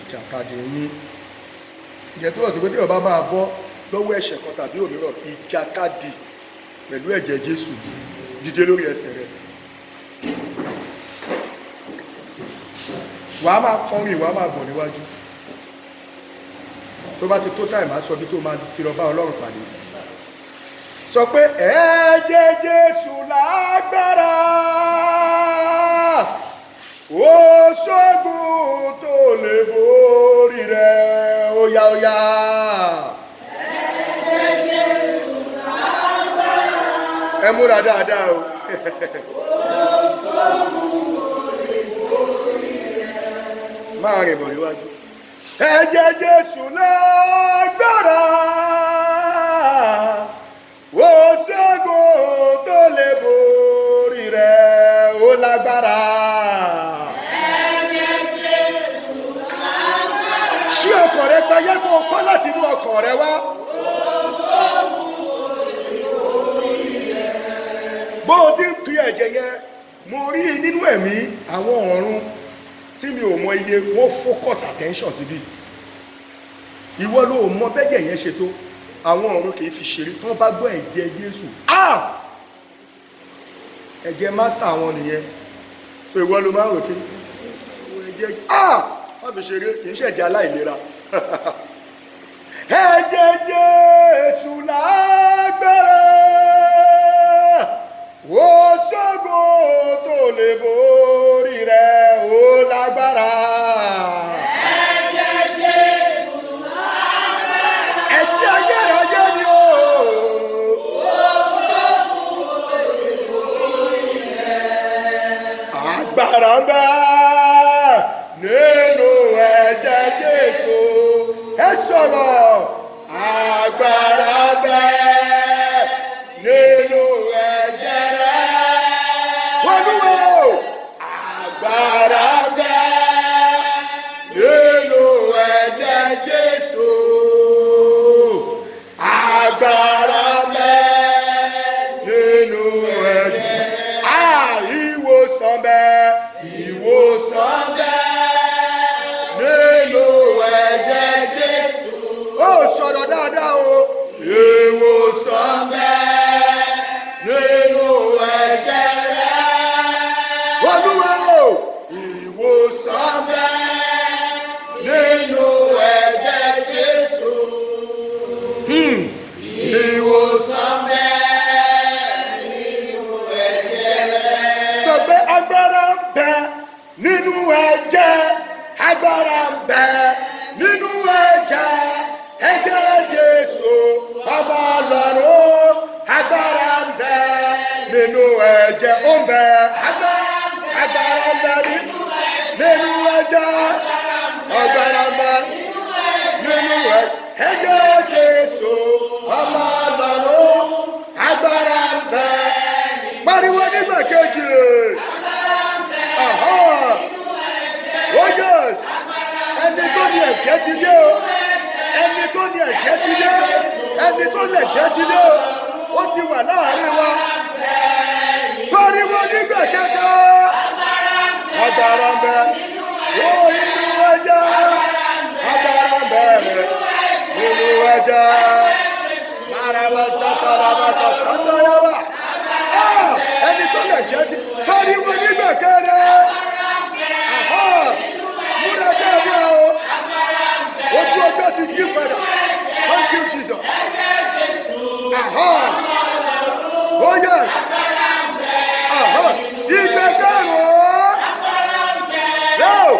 ìjàkadì yín. Ìyẹn tó wọ̀ sí pé bí ọba máa bọ́ lọ́wọ́ ẹ̀ṣẹ̀ kan tàbí òmíràn, ìjàkadì pẹ̀lú ẹ̀jẹ̀ Jésù. Dìde lórí ẹsẹ̀ rẹ̀. Wàá máa kọrin, wàá máa bọ̀ níwájú. Tó bá ti tó time, á sọ bí tó máa ti lọ bá Ọlọ́run pàdé. Sọ pé ẹ̀jẹ̀ Jésù lágbára, ó ṣógun tó lè borí rẹ̀. Óyá, óyá. Ẹ̀jẹ̀ Jésù lágbára. Ẹ múra dáadáa o. Ó ṣógun tó lè borí rẹ̀. Máa rìn bọ̀ níwájú. Ẹ̀jẹ̀ Jésù lágbára, ó ṣẹ́gun tó lè borí rẹ̀. Ó lágbára. Ẹ̀jẹ̀ Jésù lágbára. Ṣí ọkàn rẹ payá, kó o kọ́ láti inú ọkàn rẹ wá. Ó ṣógun tó lè borí rẹ̀. Bó o ti ń pe ẹ̀jẹ̀ yẹn, mo rí i nínú ẹ̀mí, àwọn ọ̀run tí mi ò mọ iye wọ́n focus attention síbí. Ìwọ ló mọ bẹ́jẹ̀ yẹn ṣe tó. Àwọn ọ̀run kì í fi ṣeré. Tí wọ́n bá gbọ́ ẹ̀jẹ̀ Jésù, ah, ẹ̀jẹ̀ master àwọn nìyẹn. So ìwọ ló máa ń rò kí ẹ̀jẹ̀, ah, wọ́n fi ṣeré. Kì í ṣẹ̀jẹ̀ aláìlera. Ẹ̀jẹ̀ Jésù lágbára, ó ṣẹ́gun tó lè borí rẹ̀. Ó lágbára. Ẹ̀jẹ̀ Jésù lágbára. Ẹ̀jẹ̀ ayérayé ni o. Ó ṣógun tó lè borí rẹ̀. Agbára ń bẹ nínú ẹ̀jẹ̀ Jésù. Ẹ sọ̀rọ̀. Agbára ń bẹ nínú ẹ̀jẹ̀ rẹ̀. Olúwa o, agbára ń bẹ nínú Nínú ẹ̀jẹ̀, agbára ń bẹ nínú ẹ̀jẹ̀, ẹ̀jẹ̀ Jésù ọmọ Ọlọ́run. Agbára ń bẹ nínú ẹ̀jẹ̀, ó ń bẹ, agbára ń bẹ nínú ẹ̀jẹ̀, agbára ń bẹ nínú ẹ̀jẹ̀ Jésù ọmọ Ọlọ́run, agbára ń bẹ. Pariwo nígbà kejì. Aha. Oh yes. Ẹni tó ní ẹ̀jẹ̀ ti dé o. Ẹni tó ní ẹ̀jẹ̀ ti dé. Ẹni tó ní ẹ̀jẹ̀ ti dé o. Ó ti wà láàrin wa. Pariwo nígbà kẹta. Agbára ń bẹ. Ó inú ẹ̀jẹ̀. Agbára ń bẹ nínú ẹ̀jẹ̀. Maraba satarabata sandaraba. Ah! Ẹni tó lè jẹ́ ti pariwo nígbà kẹrin. Aha! Múra dáadáa o. Ojú ọjọ́ ti yí padà. Thank you, Jesus. Aha! Oh yes. Aha! Ìgbà karùn-ún. Yóò!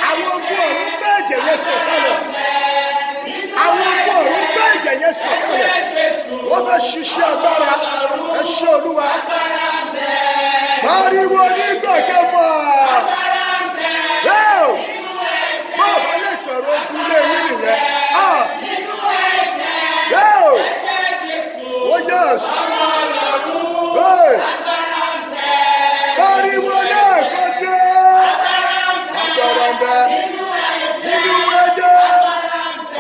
Àwọn ogun ọ̀run gbé ẹ̀jẹ̀ yẹn sọ̀kalẹ̀. Àwọn ogun ọ̀run gbé ẹ̀jẹ̀ yẹn sọ̀kalẹ̀. Wọ́n fẹ́ ṣiṣẹ́ agbára. Ẹ ṣé, Olúwa. Pariwo nígbà kẹfà. Yóò! Bọ́ọ̀ lè sọ̀rọ̀, ogun lé yín nìyẹn. Ah! Yóò! Oh yes! Hey! Pariwo lẹ́ẹ̀kan sí. Agbára ń bẹ nínú ẹ̀jẹ̀.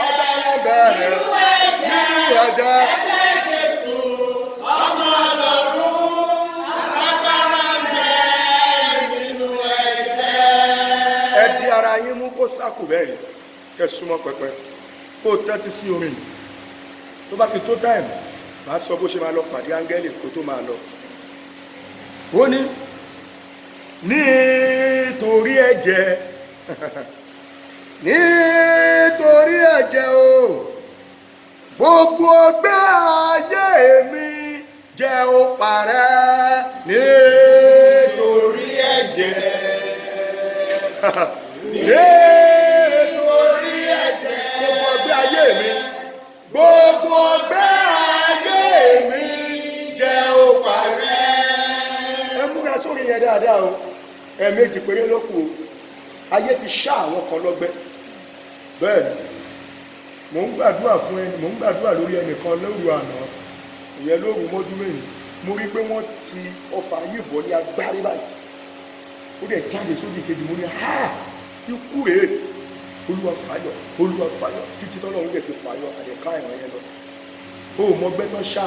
Agbára ń bẹ nínú ẹ̀jẹ̀. Jésù ọmọ Ọlọ́run, agbára ń bẹ nínú ẹ̀jẹ̀. Ẹ di ara yín mú kó sákò bẹ́ẹ̀, kẹ́ súnmọ́ pẹpẹ, kó tẹ́tí sí orin yìí. Tó bá ti tó time, màá sọ bó ṣe máa lọ pàdé áńgẹ́lì kó tó máa lọ. Ó ní nítorí ẹ̀jẹ̀, nítorí ẹ̀jẹ̀ o, gbogbo ọgbẹ́ ayé mi jẹ́ ó parẹ́ nítorí ẹ̀jẹ̀, nítorí ẹ̀jẹ̀, gbogbo ọgbẹ́ ayé mi, gbogbo ọgbẹ́ ayé mi jẹ́ ó parẹ́. Ẹ múra sórí yẹn dáadáa o. Ẹ̀ẹ̀mejì péré ló kù o. Ayé ti ṣá àwọn kan lọ́gbẹ́. Bẹ́ẹ̀ ni, mò ń gbàdúrà fún ẹni, mò ń gbàdúrà lórí ẹnìkan lóru àná, ìyẹn lóru mọ́jú mẹ́yìn. Mo rí pé wọ́n ti ọfà ayé bọ̀ ní agbárí báyìí, ó dẹ̀ jáde sódì kejì. Mo ní, "Ha, ikú rèé! Olúwa fàyọ, Olúwa fàyọ," títí tọ́lọ́run lè fi fàyọ àdẹ̀ká ìràn yẹn lọ. Ó mọ ọgbẹ́ tán ṣá,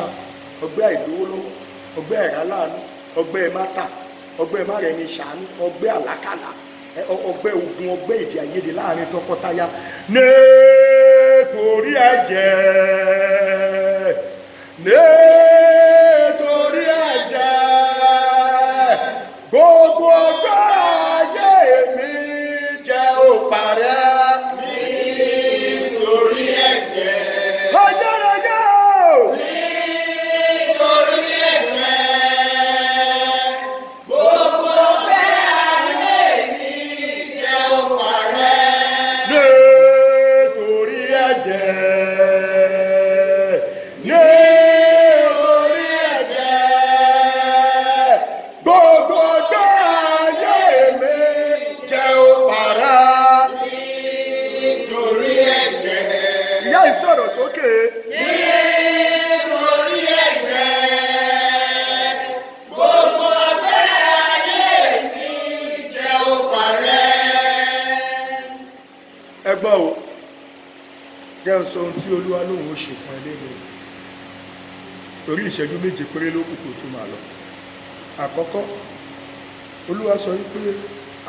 ọgbẹ́ àìlówó lọ́wọ́, ọgbẹ́ àìráláàánú, ọgbẹ́ mátà, ọgbẹ́ márẹ̀ẹ́ni ṣàánú, ọgbẹ́ àlákàlà, ọgbẹ́ ogun, ọgbẹ́ èdè àìyedè láàrin tọkọtaya. Nítorí ẹ̀jẹ̀, nítorí ẹ̀jẹ̀, gbogbo ọgbẹ́ ayé mi jẹ́ ó parẹ́. Nítorí ẹ̀jẹ̀. Ayérayé o. Nítorí ẹ̀jẹ̀. Gbogbo ọgbẹ́ ayé mi jẹ́ ó parẹ́. Nítorí ẹ̀jẹ̀, nítorí ẹ̀jẹ̀, gbogbo ọgbẹ́ ayé mi jẹ́ ó parẹ́. Nítorí ẹ̀jẹ̀. Ìyá yìí, sọ̀rọ̀ sókè. Nítorí ẹ̀jẹ̀. Gbogbo ọgbẹ́ ayé mi jẹ́ ó parẹ́. Ẹ gbọ́ o, jẹ́ ń sọ ohun tí Olúwa lóun ó ṣe fún ẹ lẹ́nu, torí ìṣẹ́jú 7 péré ló kù kó tó máa lọ. Àkọ́kọ́, Olúwa sọ wípé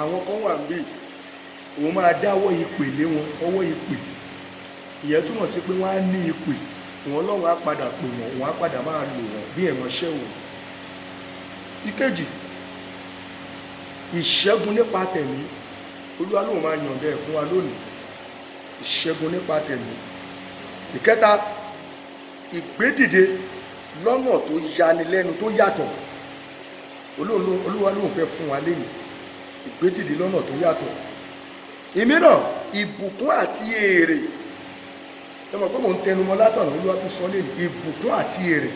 àwọn kan wà níbí, òun máa dáwọ́ ìpè lé wọn, ọwọ́ ìpè. Ìyẹn túmọ̀ sí pé wọ́n á ní ìpè, òun Ọlọ́run á padà pè wọ́n, òun á padà máa lò wọ́n bí ìránṣẹ́ òun. Ìkejì, ìṣẹ́gun nípa tẹ̀mí, Olúwa lóun máa yànda ẹ̀ fún wa lónìí, ìṣẹ́gun nípa tẹ̀mí. Ìkẹta, ìgbédìde lọ́nà tó yanilẹ́nu, tó yàtọ̀, Olúwa lóun fẹ́ fún wa lẹ́yìn. Ìgbédìde lọ́nà tó yàtọ̀. Ìmíràn, ìbùkún àti èrè. Ẹ mọ̀ pé mò ń tẹnumọ́ látọ̀nà, Olúwa tún sọ lẹ́nu, ìbùkún àti èrè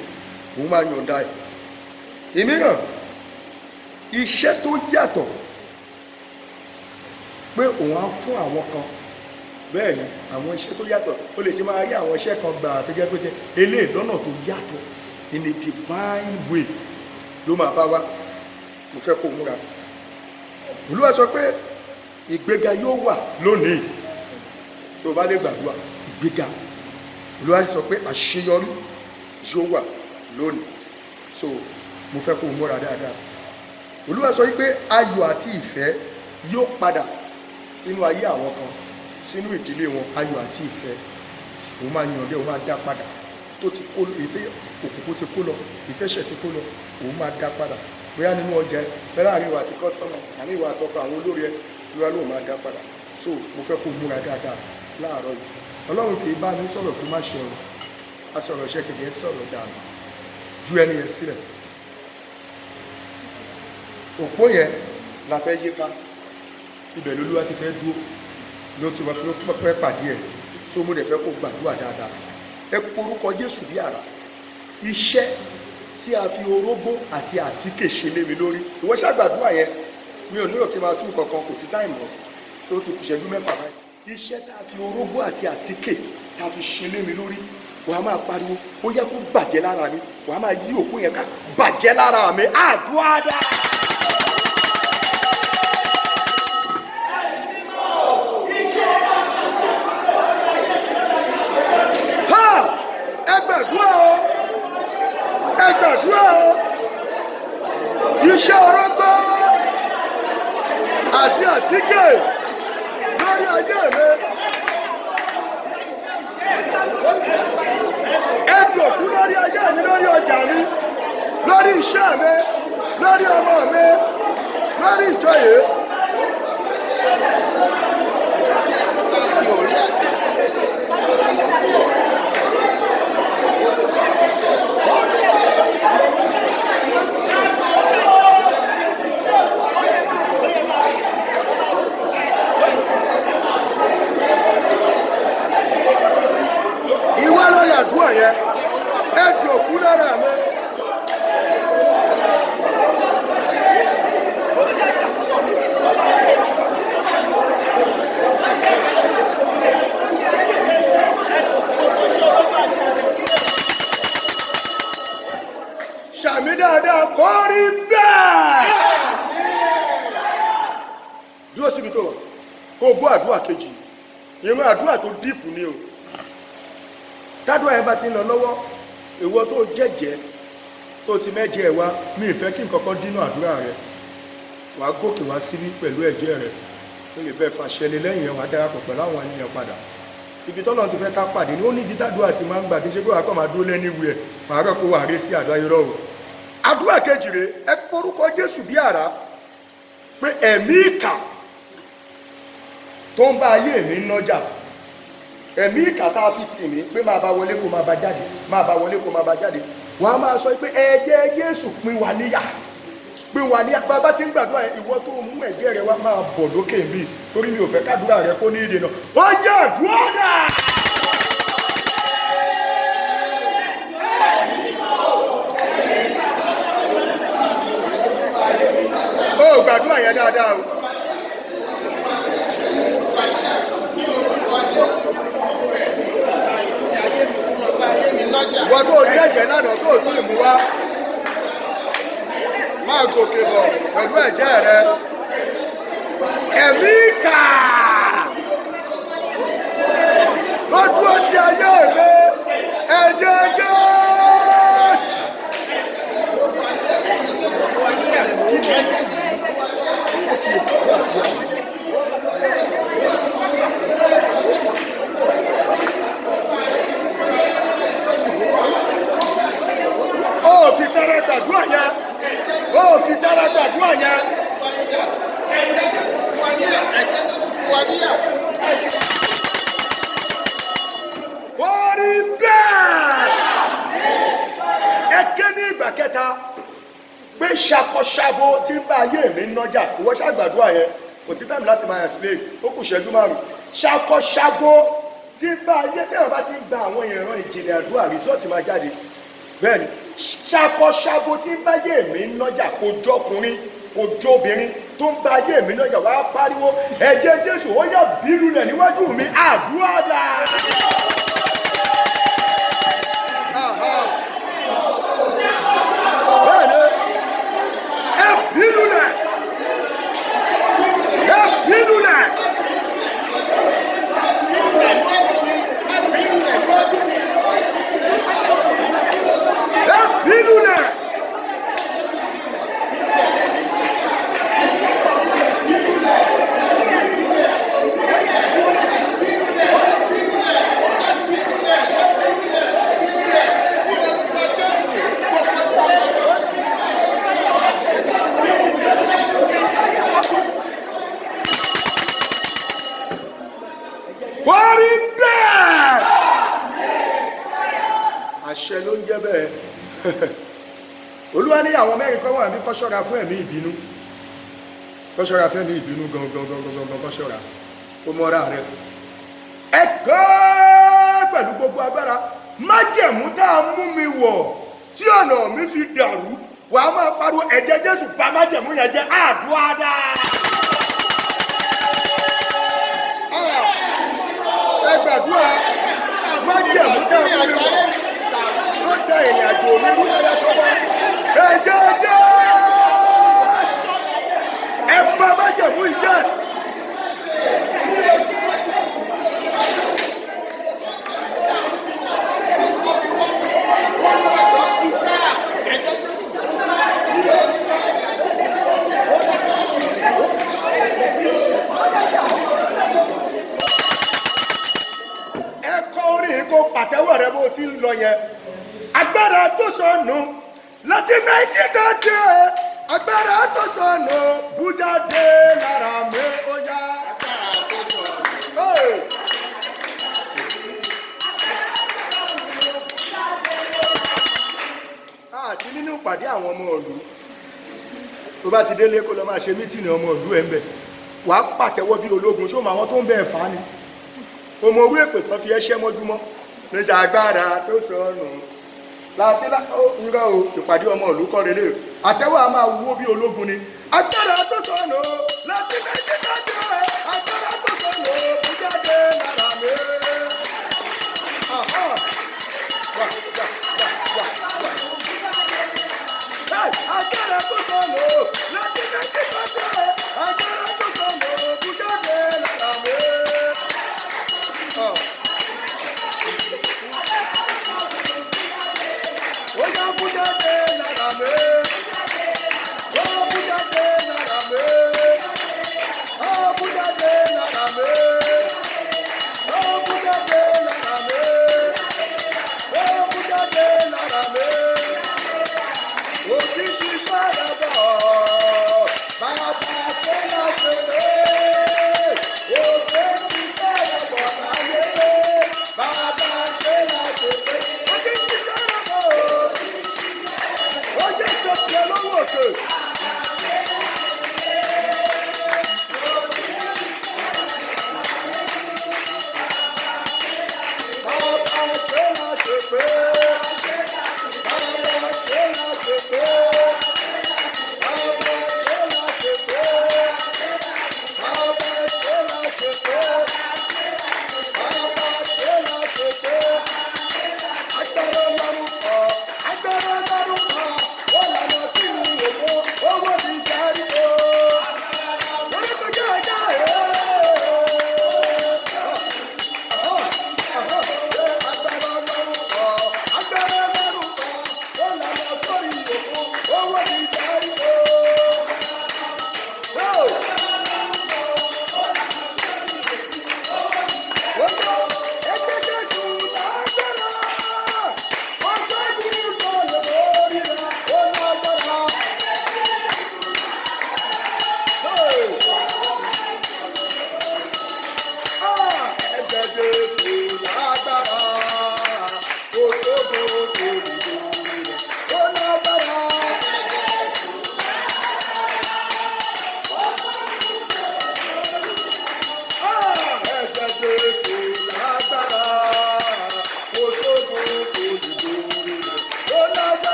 òun máa yọ̀ǹda ẹ̀. Ìmíràn, iṣẹ́ tó yàtọ̀, pé òun á fún àwọn kan. Bẹ́ẹ̀ ni, àwọn iṣẹ́ tó yàtọ̀, ó lè ti máa rí àwọn iṣẹ́ kan gbà tó jẹ́ pé eléyìí lọ́nà tó yàtọ̀, in a divine way ló máa bá wa. Mo fẹ́ kó múra. Olúwa sọ pé ìgbéga yóò wà lónìí tó o bá lè gbàdúrà ìgbéga. Olúwa sọ pé àṣeyọrí yóò wà lónìí, so mo fẹ́ kó o múra dáadáa. Olúwa sọ wípé ayọ̀ àti ìfẹ́ yóò padà sínú ayé àwọn kan, sínú ìdílé wọn. Ayọ̀ àti ìfẹ́, òun máa yàn dé, òun máa dá padà tó ti kó, ìtẹ́ òkùnkùn ti kó lọ, ìtẹ́sẹ̀ ti kó lọ, òun máa dá padà. Bóyá nínú ọjà ẹ, bẹ́ẹ̀ láàrin ìwà àti customer, àní ìwà àtọkọ, àwọn olórí ẹ, Olúwa lóun máa dá padà. So mo fẹ́ kó múra dáadáa láàárọ̀ yìí. Ọlọ́run kì í bá mi sọ̀rọ̀ kó má ṣe o. A sọ̀rọ̀ iṣẹ́ kìkì ẹ sọ̀rọ̀ dànù ju ẹni yẹn sílẹ̀. Òpó yẹn la fẹ́ yíká, ibẹ̀ lolúwa ti fẹ́ dúró, ló ti wá fi pẹ́ pàdé ẹ̀. So mo dẹ̀ fẹ́ kó gbàdúrà dáadáa. Ẹ porúkọ Jésù bí àrà. Iṣẹ́ tí a fi orógbó àti àtíkè ṣe lé mi lórí, ìwọ ṣàgbàdúrà yẹn. Mi ò nílò kí n máa tún kankan, kò sí time mọ́. So ó ti kù ìṣẹ́jú 6 báyìí. Iṣẹ́ tá a fi orógbó àti àtíkè tá a fi ṣe lé mi lórí, wàá máa pariwo, ó yẹ kó bàjẹ́ lára mi. Wàá máa yí òkú yẹn ká, bàjẹ́ lára mi. Àdúrà dá. Ha! Ẹ gbàdúrà o, ẹ gbàdúrà o. Iṣẹ́ orógbó àti àtíkè lórí ayé mi, ẹ dòkú lórí ayé mi, lórí ọjà mi, lórí iṣẹ́ mi, lórí ọmọ mi, lórí ìjọ yìí. Ìwọ ló yàdúrà yẹn. Ẹ dòkú lára mi. Sàmì dáadáa, kọ́ rí bẹ́ẹ̀. Dúró síbi tó wà kó o gbọ́ àdúrà kejì. Ìrun àdúrà tó deep ni o. Tádùá yẹn bá ti ń lọ lọ́wọ́, ìwọ tó jẹ́jẹ́ tó ti mẹ́jẹ ẹ̀ wá, mi ì fẹ́ kí nǹkan kan dínà àdúrà rẹ. Wàá gòkè wá síbí pẹ̀lú ẹ̀jẹ̀ rẹ tó lè bẹ́ẹ̀ fàṣẹ lé lẹ́yìn ẹ̀, wàá darapọ̀ pẹ̀lú àwọn ènìyàn padà. Ibi tọ́lọ́ ti fẹ́ ká pàdé ni ó ní ibi tádùá ti máa ń gbà. Kí n ṣe pé wàá kàn máa dúró lẹ́ni ìwé ẹ̀, màá rẹ̀ kó wàá rí sí àdúrà. Irọ́ o. Àdúrà kejì rèé. Ẹ porúkọ Jésù bí àrá pé ẹ̀mí ìkà tó ń bá ayé mi nọjà, ẹ̀mí ìkà tá a fi tì mí pé máa bá wọlé kó máa bá jáde, máa bá wọlé kó máa bá jáde, wàá máa sọ pé ẹ̀jẹ̀ Jésù pín wa níyà, pín wa níyà. Bàbá tí ń gbàdúrà yẹn, ìwọ tó mú ẹ̀jẹ̀ rẹ wá, máa bọ̀ lókè mi, torí mi ò fẹ́ kádúrà rẹ kó ní ìdènà. Ó yẹ àdúrà dà. Ó gbàdúrà yẹn dáadáa o. Ìwọ tó jẹ́jẹ́ lánàá tó tí ì mú wá, máa gòkè bọ̀ pẹ̀lú ẹ̀jẹ̀ rẹ. Ẹ̀mí kà ló dúró ti ayé mi, ẹ̀jẹ̀ Jésù. Ó fi tẹ́rẹ̀ gbàdúrà yẹn, ó fi tẹ́rẹ̀ gbàdúrà yẹn. Ẹ̀jẹ̀ Jésù fún wa níyà, ẹ̀jẹ̀ Jésù. Ṣakọṣabo tí ń bá ayé mi nájà. Ìwọ ṣàgbàdúrà yẹn, kò sí time láti máa explain, ó kù ṣẹ́jú 5. Ṣakọṣabo tí ń bá ayé, tẹ́wọ̀n bá ti ń gba àwọn ìran ìjìnlẹ̀ àdúrà, result máa jáde. Bẹ́ẹ̀ni, ṣakọṣabo tí ń bá ayé mi nájà, kò jọkùnrin, kò jóbìnrin, tó ń bá ayé mi nájà, wàá pariwo, "Ẹ̀jẹ̀ Jésù, ó yá, bírú rẹ̀ níwájú mi." Àdúrà dà. Aha. Bẹ́ẹ̀ni, ẹ bínú rẹ̀, ẹ bínú rẹ̀. Ẹ bínú rẹ̀. Wọ́n rí bẹ́ẹ̀. Àṣẹ ló ń jẹ́ bẹ́ẹ̀. Olúwa ní àwọn mẹ́rin kan wà ní kó ṣọ́ra fún ẹ̀mí ìbínú, kó ṣọ́ra fún ẹ̀mí ìbínú gangan gangan gangan, kó ṣọ́ra kó mọ́ra rẹ. Ẹ kọ́ pẹ̀lú gbogbo agbára, májẹ̀mú tá a mú mi wọ̀ tí ọ̀nà mi fi dàrú, wàá máa pariwo, "Ẹ̀jẹ̀ Jésù, bà májẹ̀mú yẹn jẹ́." Àdúrà dáa. Ẹ gbàdúrà, májẹ̀mú tá a mú mi wọ̀ ló da ìrìn àjò mi rú lọ́yà tó bá, ẹ̀jẹ̀ Jésù, ẹ bà májẹ̀mú yìí jẹ́. Ẹ kọ orin yìí, kó pàtẹ́wọ́ rẹ bó ti ń lọ yẹn. Agbára tó sọnù láti 1930, agbára tó sọnù, bújáde lára mi, ó yá. Hey! A sí nínú ìpàdé àwọn ọmọ ìlú. Tó bá ti délé, kó lọ máa ṣe meeting ọmọ ìlú ẹ̀ ń bẹ̀, wàá pàtẹ́wọ́ bí ológun. Ṣó mọ àwọn tó ń bẹ̀ fà á ni? O mọ orí èpè tó fi ẹṣẹ́ mọ́júmọ́ níjà? Agbára tó sọnù láti ó irọ́ o. Ìpàdé ọmọ ìlú kọ́ lélẹ̀. Àtẹ́wọ́ a máa wó bí ológun ni. Agbára tó sọnù láti 1930, agbára tó sọnù, jáde lára mi. Aha. Wà, wà, wà, wà, wà. Hey, agbára tó sọnù láti 1930, agbára tó sọnù, jáde lára mi. Oh. Ó yá, bú jáde lára mi. Ó bú jáde lára mi.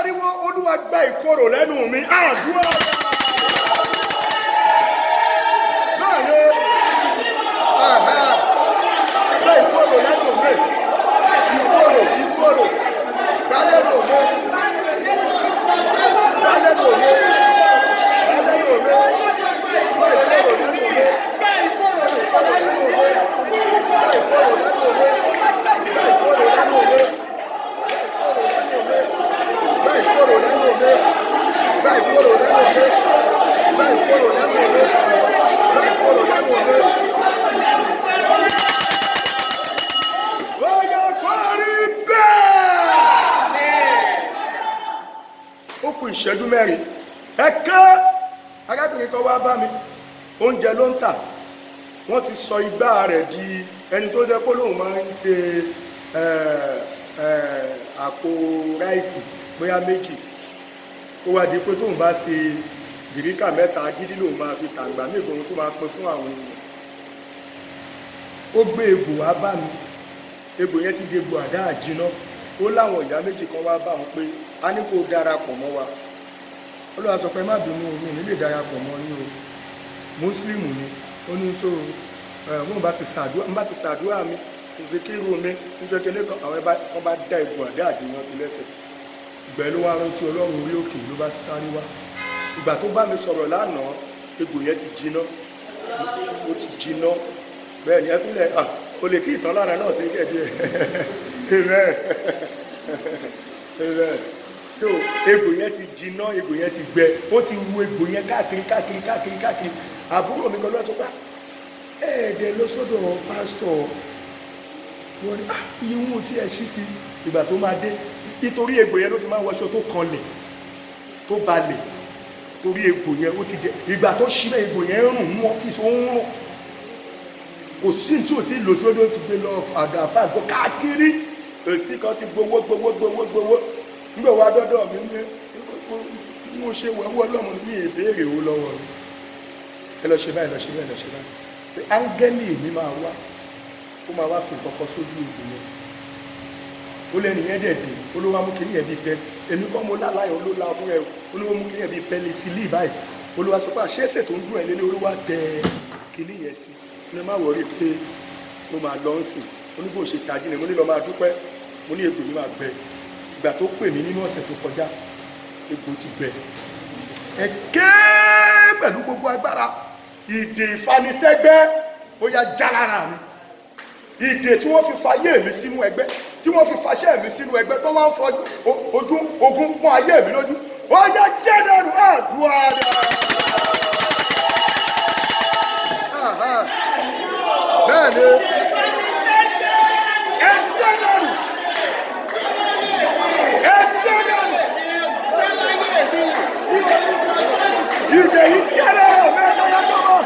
Pariwo, Olúwa, gba ìkorò lẹ́nu mi. Àdúrà. Bẹ́ẹ̀ ni, gba ìkorò lẹ́nu mi. Ìkorò, ìkorò, gba lẹ́nu mi, gba lẹ́nu mi, gba lẹ́nu mi. Gba ìkorò lẹ́nu mi, gba ìkorò lẹ́nu mi, gba ìkorò lẹ́nu mi, gba ìkorò lẹ́nu mi, gba ìkorò lẹ́nu mi, gba ìkorò lẹ́nu mi, gba ìkorò lẹ́nu mi, gba ìkorò lẹ́nu mi. Ó yẹ kó rí bẹ́ẹ̀. Ó kù ìṣẹ́jú 4. Ẹ ké. Arábìnrin kan wá bá mi, oúnjẹ ló ń tà. Wọ́n ti sọ igbá rẹ̀ di ẹni tó jẹ́ pé lóun máa ń ṣe àpò ráìsì bóyá 2. Ó wá di pé tóun bá ṣe dìríkà 3, gidi lòun máa fi tàgbà mí ìgbóhun tó máa pín fún àwọn èèyàn. Ó gbé egbò wá bá mi. Egbò yẹn ti di egbò àdá àjìná. Ó láwọn ìyá 2 kan wá bá wọn pé a ní kó darapọ̀ mọ́ wa. Olúwa sọ pé, má bínú, mi ní lè darapọ̀ mọ́ yín o, mùsùlùmí ni. Ó ní so wọn bá ti ṣàdúrà, wọn bá ti ṣàdúrà mi, ìsìnkírù mi níjọ́ kí lẹ́kọ̀ọ́ àwọn ẹbá wọn bá dá egbò àdá àjìná sí lẹ́sẹ̀. Ìgbà ló wá rántí Ọlọ́run orí òkè, ló bá sáré wá. Ìgbà tó bá mi sọ̀rọ̀ lánàá, egbò yẹn ti jiná, ó ti jiná. Bẹ́ẹ̀ ni, ẹ fílẹ̀ o lè tí ìtàn lára náà tí kẹ̀ díẹ̀. Amen, amen. So egbò yẹn ti jiná, egbò yẹn ti gbẹ. Ó ti wu egbò yẹn káàkiri, káàkiri, káàkiri, káàkiri. Àbúrò mi kan ló sọ pé ẹ̀ẹ́dẹ̀ lọ sọ́dọ̀ pásítọ̀ wọ́n ní iye wọn tí ẹ ṣí sí. Ìgbà tó máa dé, nítorí egbò yẹn ló fi máa wọṣọ tó kanlẹ̀, tó balẹ̀, torí egbò yẹn ó ti dẹ. Ìgbà tó ṣí bẹ́ẹ̀, egbò yẹn ń rùn mú ọ́fíìsì, ó ń rùn. Kò sí tí ò tí ì lò sí lójú. Ó ti gbé lọ àdó àfáàgbọ́ káàkiri, èsì kan ti gbowó, gbowó, gbowó, gbowó. Nígbà wo adọ́dọ̀ mi ní mo ṣe wẹ́wọ́ lọ́mọ ní ìbéèrè owó lọ́wọ́ mi. Ẹ lọ ṣe báyìí, lọ ṣe báyìí, lọ ṣe báyìí, pé áńgẹ́lì mi máa wá, ó máa wá fi nǹkan kan sójú egbò yẹn. Ó lẹ́nu yẹn dẹ̀ dé, ó ló wá mú kíní yẹn bíi pẹ́ẹ́sì. Èmi kọ́ mo láláyọ̀, ó ló la fún ẹ. Ó ló wá mú kíní yẹn bíi pẹ́ẹ́lí báyìí. Ó ló wá sọ pé àṣẹ ẹsẹ̀ tó ń dùn ẹ̀ lélẹ̀. Ó ló wá tẹ kíní yẹn sí ní, má wọrí pé ó máa lọ ń sìn. Ó ní bó ṣe tají ni. Mo ní lọ máa dúpẹ́. Mo ní egbò mi máa gbẹ. Ìgbà tó pè mí nínú ọ̀sẹ̀ tó kọjá, egbò ti gbẹ. Ẹ ké pẹ̀lú gbogbo agbára. Ìdè ìfanisẹ́gbẹ́, ó yá, já lára mi. Ìdè tí wọ́n fi fa ayé mi sínú ẹgbẹ́, tí wọ́n fi faṣẹ́ mi sínú ẹgbẹ́, tó wá ń fọ ojú ogun pọ́n ayé mi lójú, ó yá, jẹ́ dànù. Àdúrà dà. Bẹ́ẹ̀ ni, ẹ jẹ́ dànù, ẹ jẹ́ dànù. Ìdè yìí jẹ́ dànù bẹ́ẹ̀ tó yẹ tó mọ́.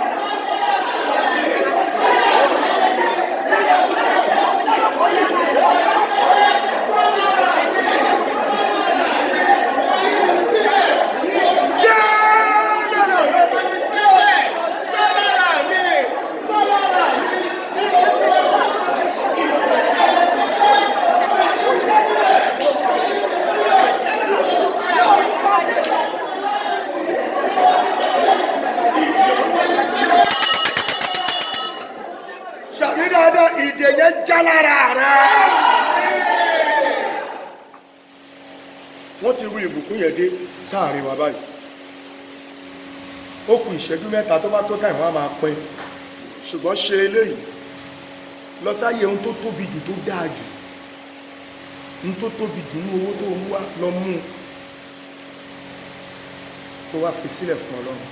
Jẹ́ dànù bẹ́ẹ̀. Ṣàrí dáadáa, ìdè yẹn já lára rẹ. Wọ́n ti rú ìbùkún yẹn dé sáàrin wa báyìí. Ó kù ìṣẹ́jú 3. Tó bá tó táìmù, wọn á máa pín. Ṣùgbọ́n ṣe eléyìí, lọ sáyé ohun tó tóbi jù, tó dáa jù, ohun tó tóbi jù ní owó tó ń wá, lọ mú un kó wá fi sílẹ̀ fún Ọlọ́run.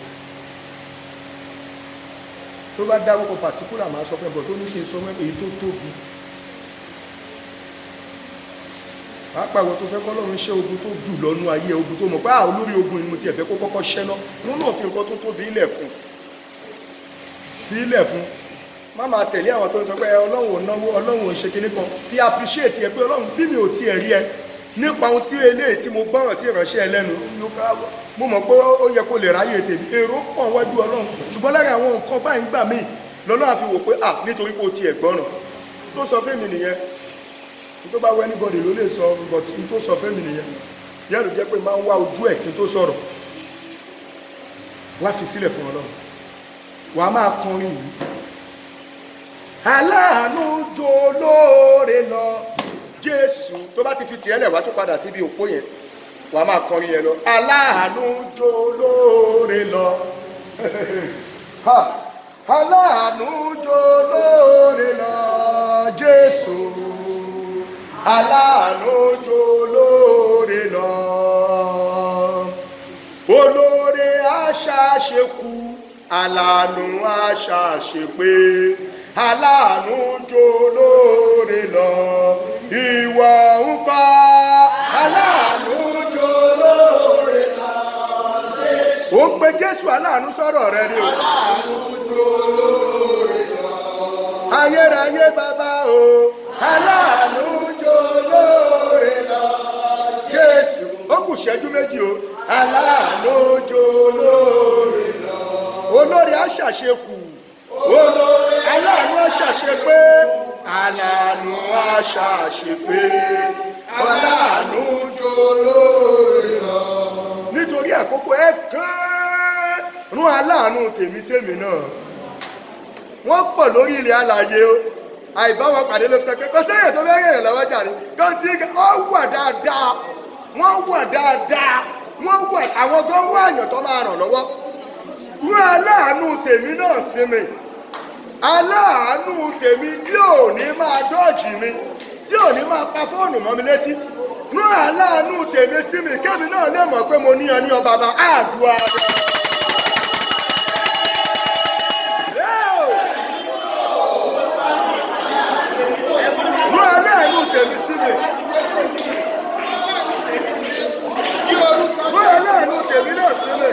Tó bá dárúkọ particular, máa sọ fún ẹ bọ̀. Tó ní kí n sọ mọ́ èyí tó tóbi, pàápàá ìwọ tó fẹ́ kọ́ lọ́run ṣẹ́ ogun tó jù lọ́nú ayé, ogun tó mọ̀ pé à olórí ogun ni mo tiẹ̀ fẹ́ kó kọ́kọ́ ṣẹ́ náà, wọn náà fi nǹkan tó tóbi ilẹ̀ fún, fi ilẹ̀ fún. Má máa tẹ̀lé àwọn tó ń sọ pé Ọlọ́run ò náwó, Ọlọ́run ò ṣe kinní kan. Tí appreciate ẹ pé Ọlọ́run, bí mi ò tiẹ̀ rí ẹ nípa ohun tí eléyìí tí mo gbọ́ràn tí ìránṣẹ́ ẹ lẹ́nu, mo mọ̀ pé ó yẹ kó lè ráyè tèmi. Èrò pọ̀ wájú Ọlọ́run, ṣùgbọ́n lára àwọn nǹkan báyìí ń gbà míì lọ́lọ́run àfi wò pé à nítorí pé o tiẹ̀ gbọ́ràn. Tó sọ fẹ́mi nìyẹn. Tó bá wọ anybody ló lè sọ, but n tó sọ fẹ́mi nìyẹn. Yẹ́n ló jẹ́ pé máa ń wá ojú ẹ̀ kí n tó sọ̀rọ̀. Wá fi sílẹ̀ fún Ọlọ́run. Wà á máa kọrin yìí. Aláàánú jolóore lọ Jésù. Tó bá ti fi tiẹ̀ lẹ̀, wá tún padà síbi òpó yẹn, wà á máa kọrin yẹn lọ. Aláàánú jolóore lọ. Ha! Aláàánú jolóore lọ Jésù. Aláàánú jolóore lọ. Olóore aṣàṣekú, aláàánú aṣàṣepé, aláàánú jolóore lọ. Ìwọ ń kọ́, aláàánú jolóore lọ. Ó ń pe Jésù aláàánú sọ̀rọ̀ rẹ ni o. Aláàánú jolóore lọ. Ayérayé bàbá o, aláàánú jolóore lọ Jésù. Ó kù ṣẹ́jú 2 o. Aláàánú jolóore lọ. Olóore aṣàṣekù, olóore aláàánú aṣàṣepé, aláàánú aṣàṣepé, aláàánú jolóore lọ. Nítorí àkókò, ẹ kán rún aláàánú tèmi sẹ́mi náà. Wọ́n pọ̀ lórí ilẹ̀ alàyè o. Àìbá wọn pàdé ló fi sọ pé kò sẹ́yìn tó fẹ́ rìn lọ́wọ́ jàre. Kò sí, ó wà dáadáa, wọ́n wà dáadáa, wọ́n wà. Àwọn gan wà àyàn tó máa ràn lọ́wọ́. Rún aláàánú tèmi náà sí mi, aláàánú tèmi tí ò ní máa dọ́ọ̀jì mi, tí ò ní máa pa fóònù mọ́ mi létí. Rún aláàánú tèmi sí mi, kémi náà lè mọ̀ pé mo ní ọ ní ọ bàbá. Àdúrà rẹ̀. Rún aláàánú tèmi sí mi. Rún aláàánú tèmi náà sí mi.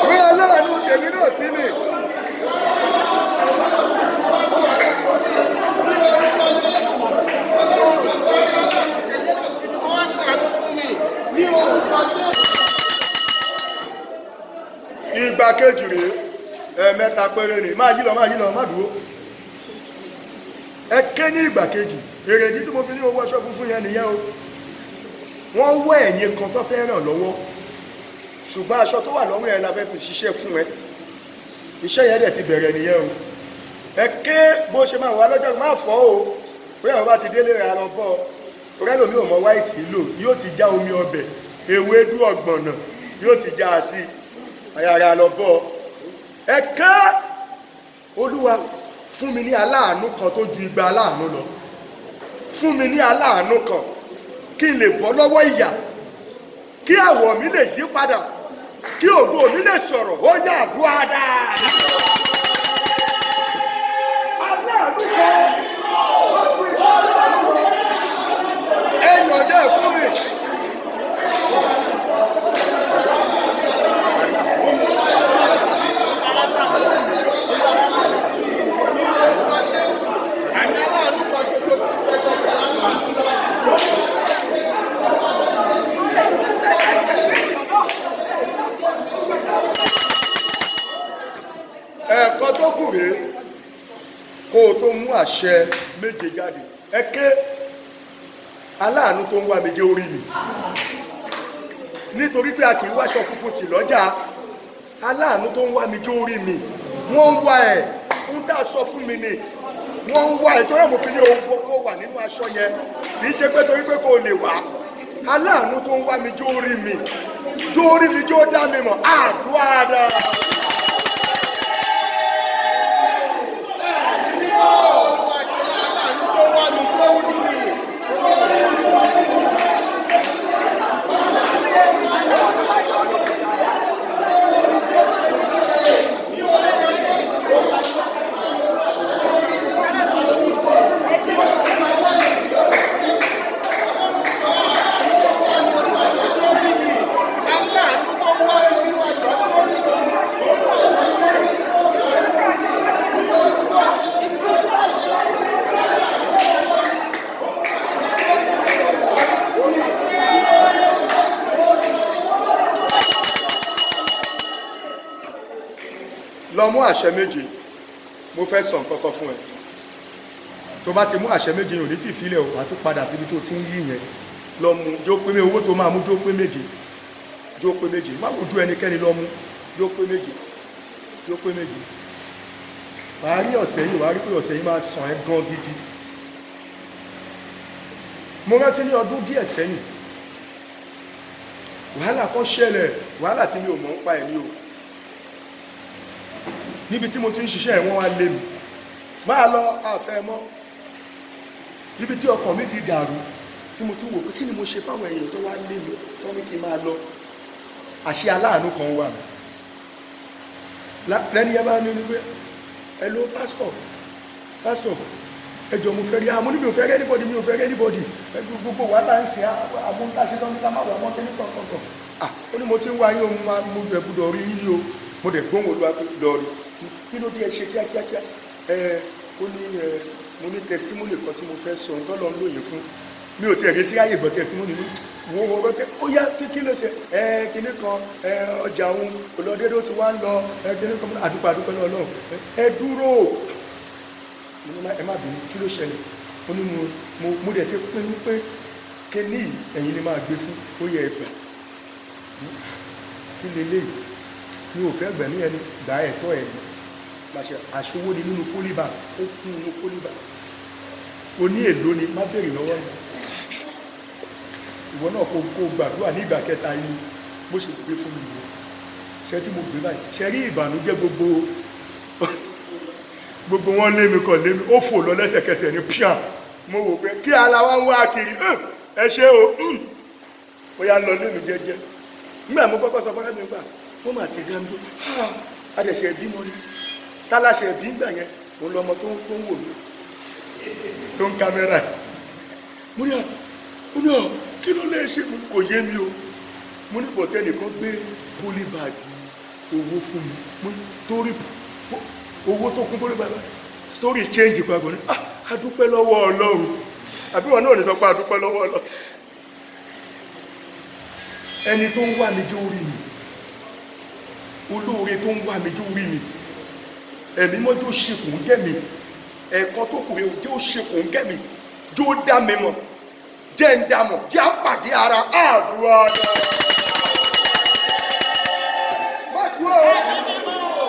Rún aláàánú tèmi náà sí mi. Ní orúkọ Jésù. Ìgbà kejì rèé, ẹ̀ẹ̀mẹ́ta péré ni. Máa yí lọ, máa yí lọ, má dúró. Ẹ ké ní ìgbà kejì. Èrèdí tí mo fi ní owó aṣọ funfun yẹn nìyẹn o. Wọ́n wọ́ ẹ̀yìn kan tó fẹ́ ràn lọ́wọ́, ṣùgbọ́n aṣọ tó wà lọ́rùn ẹ̀ la fẹ́ fi ṣiṣẹ́ fún ẹ. Iṣẹ́ yẹn dẹ̀ ti bẹ̀rẹ̀ nìyẹn o. Ẹ ké bó ṣe máa wà lọ́jọ́. Má fọ́ o. Bóyá àwọn bá ti délé rẹ̀ lọ bọ́ ọ rẹ́lòmí ò mọ white lò, yóò ti já omi ọbẹ̀ ewédú ọ̀gbọ̀nà, yóò ti já a sí ayára lọ bọ́ ọ. Ẹ ké, Olúwa, fún mi ní aláàánú kan tó ju igba aláàánú lọ. Fún mi ní aláàánú kan kí n lè bọ́ lọ́wọ́ ìyà, kí àwọ̀ mi lè yí padà, kí ògo mi lè sọ̀rọ̀. Ó yá, àdúrà dáadáa. Aláàánú kan tó ju igba aláàánú lọ, ẹ yọ̀ǹda ẹ̀ fún mi. Àní aláàánú kan ṣe tó fẹsẹ̀ aláàánú lọ. Ẹ̀ẹ̀kan tó kù rèé, kó o tó mú àṣẹ méje jáde. Ẹ ké, aláàánú tó ń wá mi jẹ́ orí mi, nítorí pé a kì í wáṣọ funfun tì lọ́jà. Aláàánú tó ń wá mi jẹ́ orí mi. Wọ́n ń wá ẹ̀ ń tà sọ fún mi ni wọ́n ń wá ẹ̀, torí mo fi ní ohun kó wà nínú aṣọ yẹn. Kì í ṣe pé torí pé kò lè wá. Aláàánú tó ń wá mi jẹ́ orí mi, jẹ́ orí mi, jẹ́ ó dá mi mọ̀. Àdúrà rẹ̀. Olúwa jẹ́ aláàánú tó wá mi tó rí mi. Aláàánú tó wá mi, Olúwa jọ̀ọ́ tó rí mi. Lọ mú àṣẹ méje. Mo fẹ́ sọ nǹkan kan fún ẹ. Tó bá ti mú àṣẹ méje yìí, ò ní tì fílẹ̀ o, wàá tún padà síbi tó ti ń yí yẹn lọ mú. Jó pé owó tó máa mú, jó pé méje, jó pé méje. Má wojú ẹnikẹ́ni, lọ mú, jó pé méje, jó pé méje. Wàá rí ọ̀sẹ̀ yìí, wàá rí pé ọ̀sẹ̀ yìí máa sàn ẹ́ gan gidi. Mo rántí ní ọdún díẹ̀ sẹ́yìn, wàhálà kan ṣẹlẹ̀, wàhálà tí mi ò mọ̀ ń pa ẹ̀ ní o. Níbi tí mo ti ń ṣiṣẹ́ ẹ̀, wọ́n wá lé mi, máa lọ, àfẹ́ mọ́. Ibi tí ọkàn mi ti dàrú, tí mo ti wò pé kí ni mo ṣe fáwọn èèyàn tó wá lé mi, tó ní kí n máa lọ. Àṣé aláàánú kan wà mí lẹ́ni ẹ bá ní ní pé, "Hello, pastor, pastor, ẹ jọ̀ọ́, mo fẹ́ rí." Àmọ́ ní mi ò fẹ́ rí anybody, mi ò fẹ́ rí anybody. Gbogbo wàhálà ń sìn àmúntàṣe tán ní ká má wà mọ́ kíní kankan. Ah, ó ní mo ti ń wá yín o, mo bẹ̀ gbúdọ̀ rí yín ní o. Mo dẹ̀ gbóhùn Olúwa pé lọ rí. Kí ló dé? Ẹ ṣe kíákíákíá. Ẹ ó ní ẹ mo ní testimony kan tí mo fẹ́ sọ tọ́lọ́ ń lóye fún mi. Ò tiẹ̀ retí ráyè gbọ́ testimony mi. Wo wo tẹ ó yá, kí ló ṣe ẹ? Kíní kan ẹ, ọjà òun kò lọ déédéé, ó ti wá ń lọ ẹ, kíní kan. Àdúpẹ́, àdúpẹ́ lọ́wọ́ Ọlọ́run. Ẹ dúró, mo ní ẹ má bínú, kí ló ṣẹlẹ̀? Ó ní mo dẹ̀ ti pinnu pé kíní yìí, ẹ̀yin ni máa gbé fún. Ó yẹ ẹgbà kí leléyìí, mi ò fẹ́ gbẹ̀mí ẹni gbà, ẹ̀tọ́ ẹ̀ ní pàṣẹ. Àṣowó ni nínú polybag, ó kún inú polybag. O ní èlò ni, má béèrè lọ́wọ́ mi. Ìwọ náà kó gbàdúrà ní ìgbà kẹta yìí. Bó ṣe gbé fún mi nìyẹn. Ṣe tí mo gbé báyìí, ṣe rí ìbànújẹ́ gbogbo gbogbo wọn lé mi kàn lé mi, ó fò lọ lẹ́sẹ̀kẹsẹ̀ ní píà. Mo wò pé kí ala wa ń wá kiri. Ẹ ṣé o. Ó yá, lọ lé mi jẹ́jẹ́. Nígbà mo kọ́kọ́ sọ fọ́nrán mi gbà, wọ́n mà ti dá mi tó adẹ̀ṣẹ̀ bímọ ni tálàṣẹ̀ bí gbà yẹn. Mo lọmọ tó ń wò mí, tó ń kámẹ́rà. Mo ní à, ó ní à, kí ló lè ṣe? Mo kò yé mi o. Mo ní pọ̀tẹ́ nìkan gbé polybag owó fún mi. Mo ní torí owó tó kún polybag, story change papọ̀ ní. Ah, a dúpẹ́ lọ́wọ́ Ọlọ́run. Àbí wọn náà ní sọ pé a dúpẹ́ lọ́wọ́ Ọlọ́run? Ẹni tó ń wá mi jẹ́ orí mi, olóore tó ń wá mi jẹ́ orí mi, ẹ̀mí mọ́jú ṣe kò ń gẹ́ mi. Ẹ̀ẹ̀kan tó kù rẹ̀, jẹ́ ó ṣe kò ń gẹ́ mi, jẹ́ ó dá mi mọ̀, jẹ́ ń dá mọ̀, jẹ́ àpàdé ara. Àdúrà náà. Má kú o.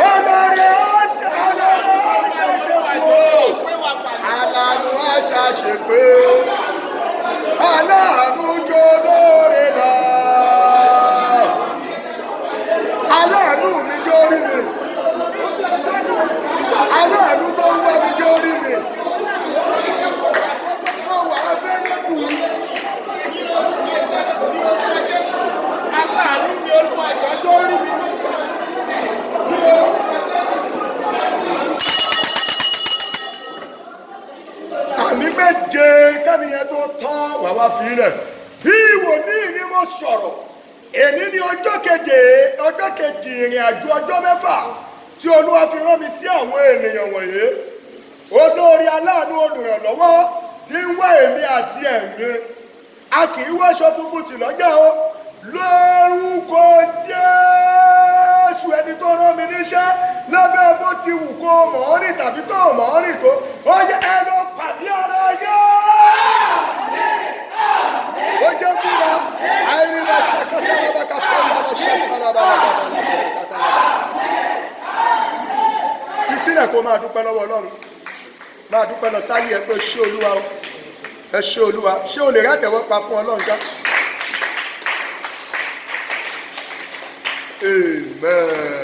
Olórí aṣàṣepọ̀, aláàánú aṣàṣepé, aláàánú jó lóore lọ. Aláàánú mi jó rí mi. Aláàánú tó ń wá mi jó rí mi. Mo wà á fẹ́ lẹ́kùn. Aláàánú mi, Olúwa, jọ̀ọ́ rí mi. Àmì méje kẹ́mi yẹn tó tán, wà wá fi rẹ̀. Bí wòlíì ni mo sọ̀rọ̀, èní ní ọjọ́ keje, ọjọ́ kejì ìrìn àjò ọjọ́ 6 tí Olúwa fi rán mi sí àwọn ènìyàn wọ̀nyí. Olórí, aláàánú, olùrànlọ́wọ́ tí ń wá èmi àti ẹ̀yin, a kì í wáṣọ funfun tì lọ́jà o. Lórúkọ Jésù, ẹni tó rán mi níṣẹ́, lábẹ́ bó ti wù kó mọ̀ ọ́ rìn tàbí tó mọ̀ ọ́ rìn tó, ó yẹ ẹ lọ pàdé ara yẹ. Ó jẹ́ múra àìrìnà sàkátàlábàkà tó yàrá ṣàkàlàbàlàbàlàbàlà. Fi sílẹ̀, kó máa dúpẹ́ lọ́wọ́ Ọlọ́run, máa dúpẹ́ lọ sáyé ẹ pé ṣé Olúwa o, ẹ ṣé Olúwa. Ṣé o lè rí àtẹ̀wọ́ pa fún Ọlọ́run já? Amen.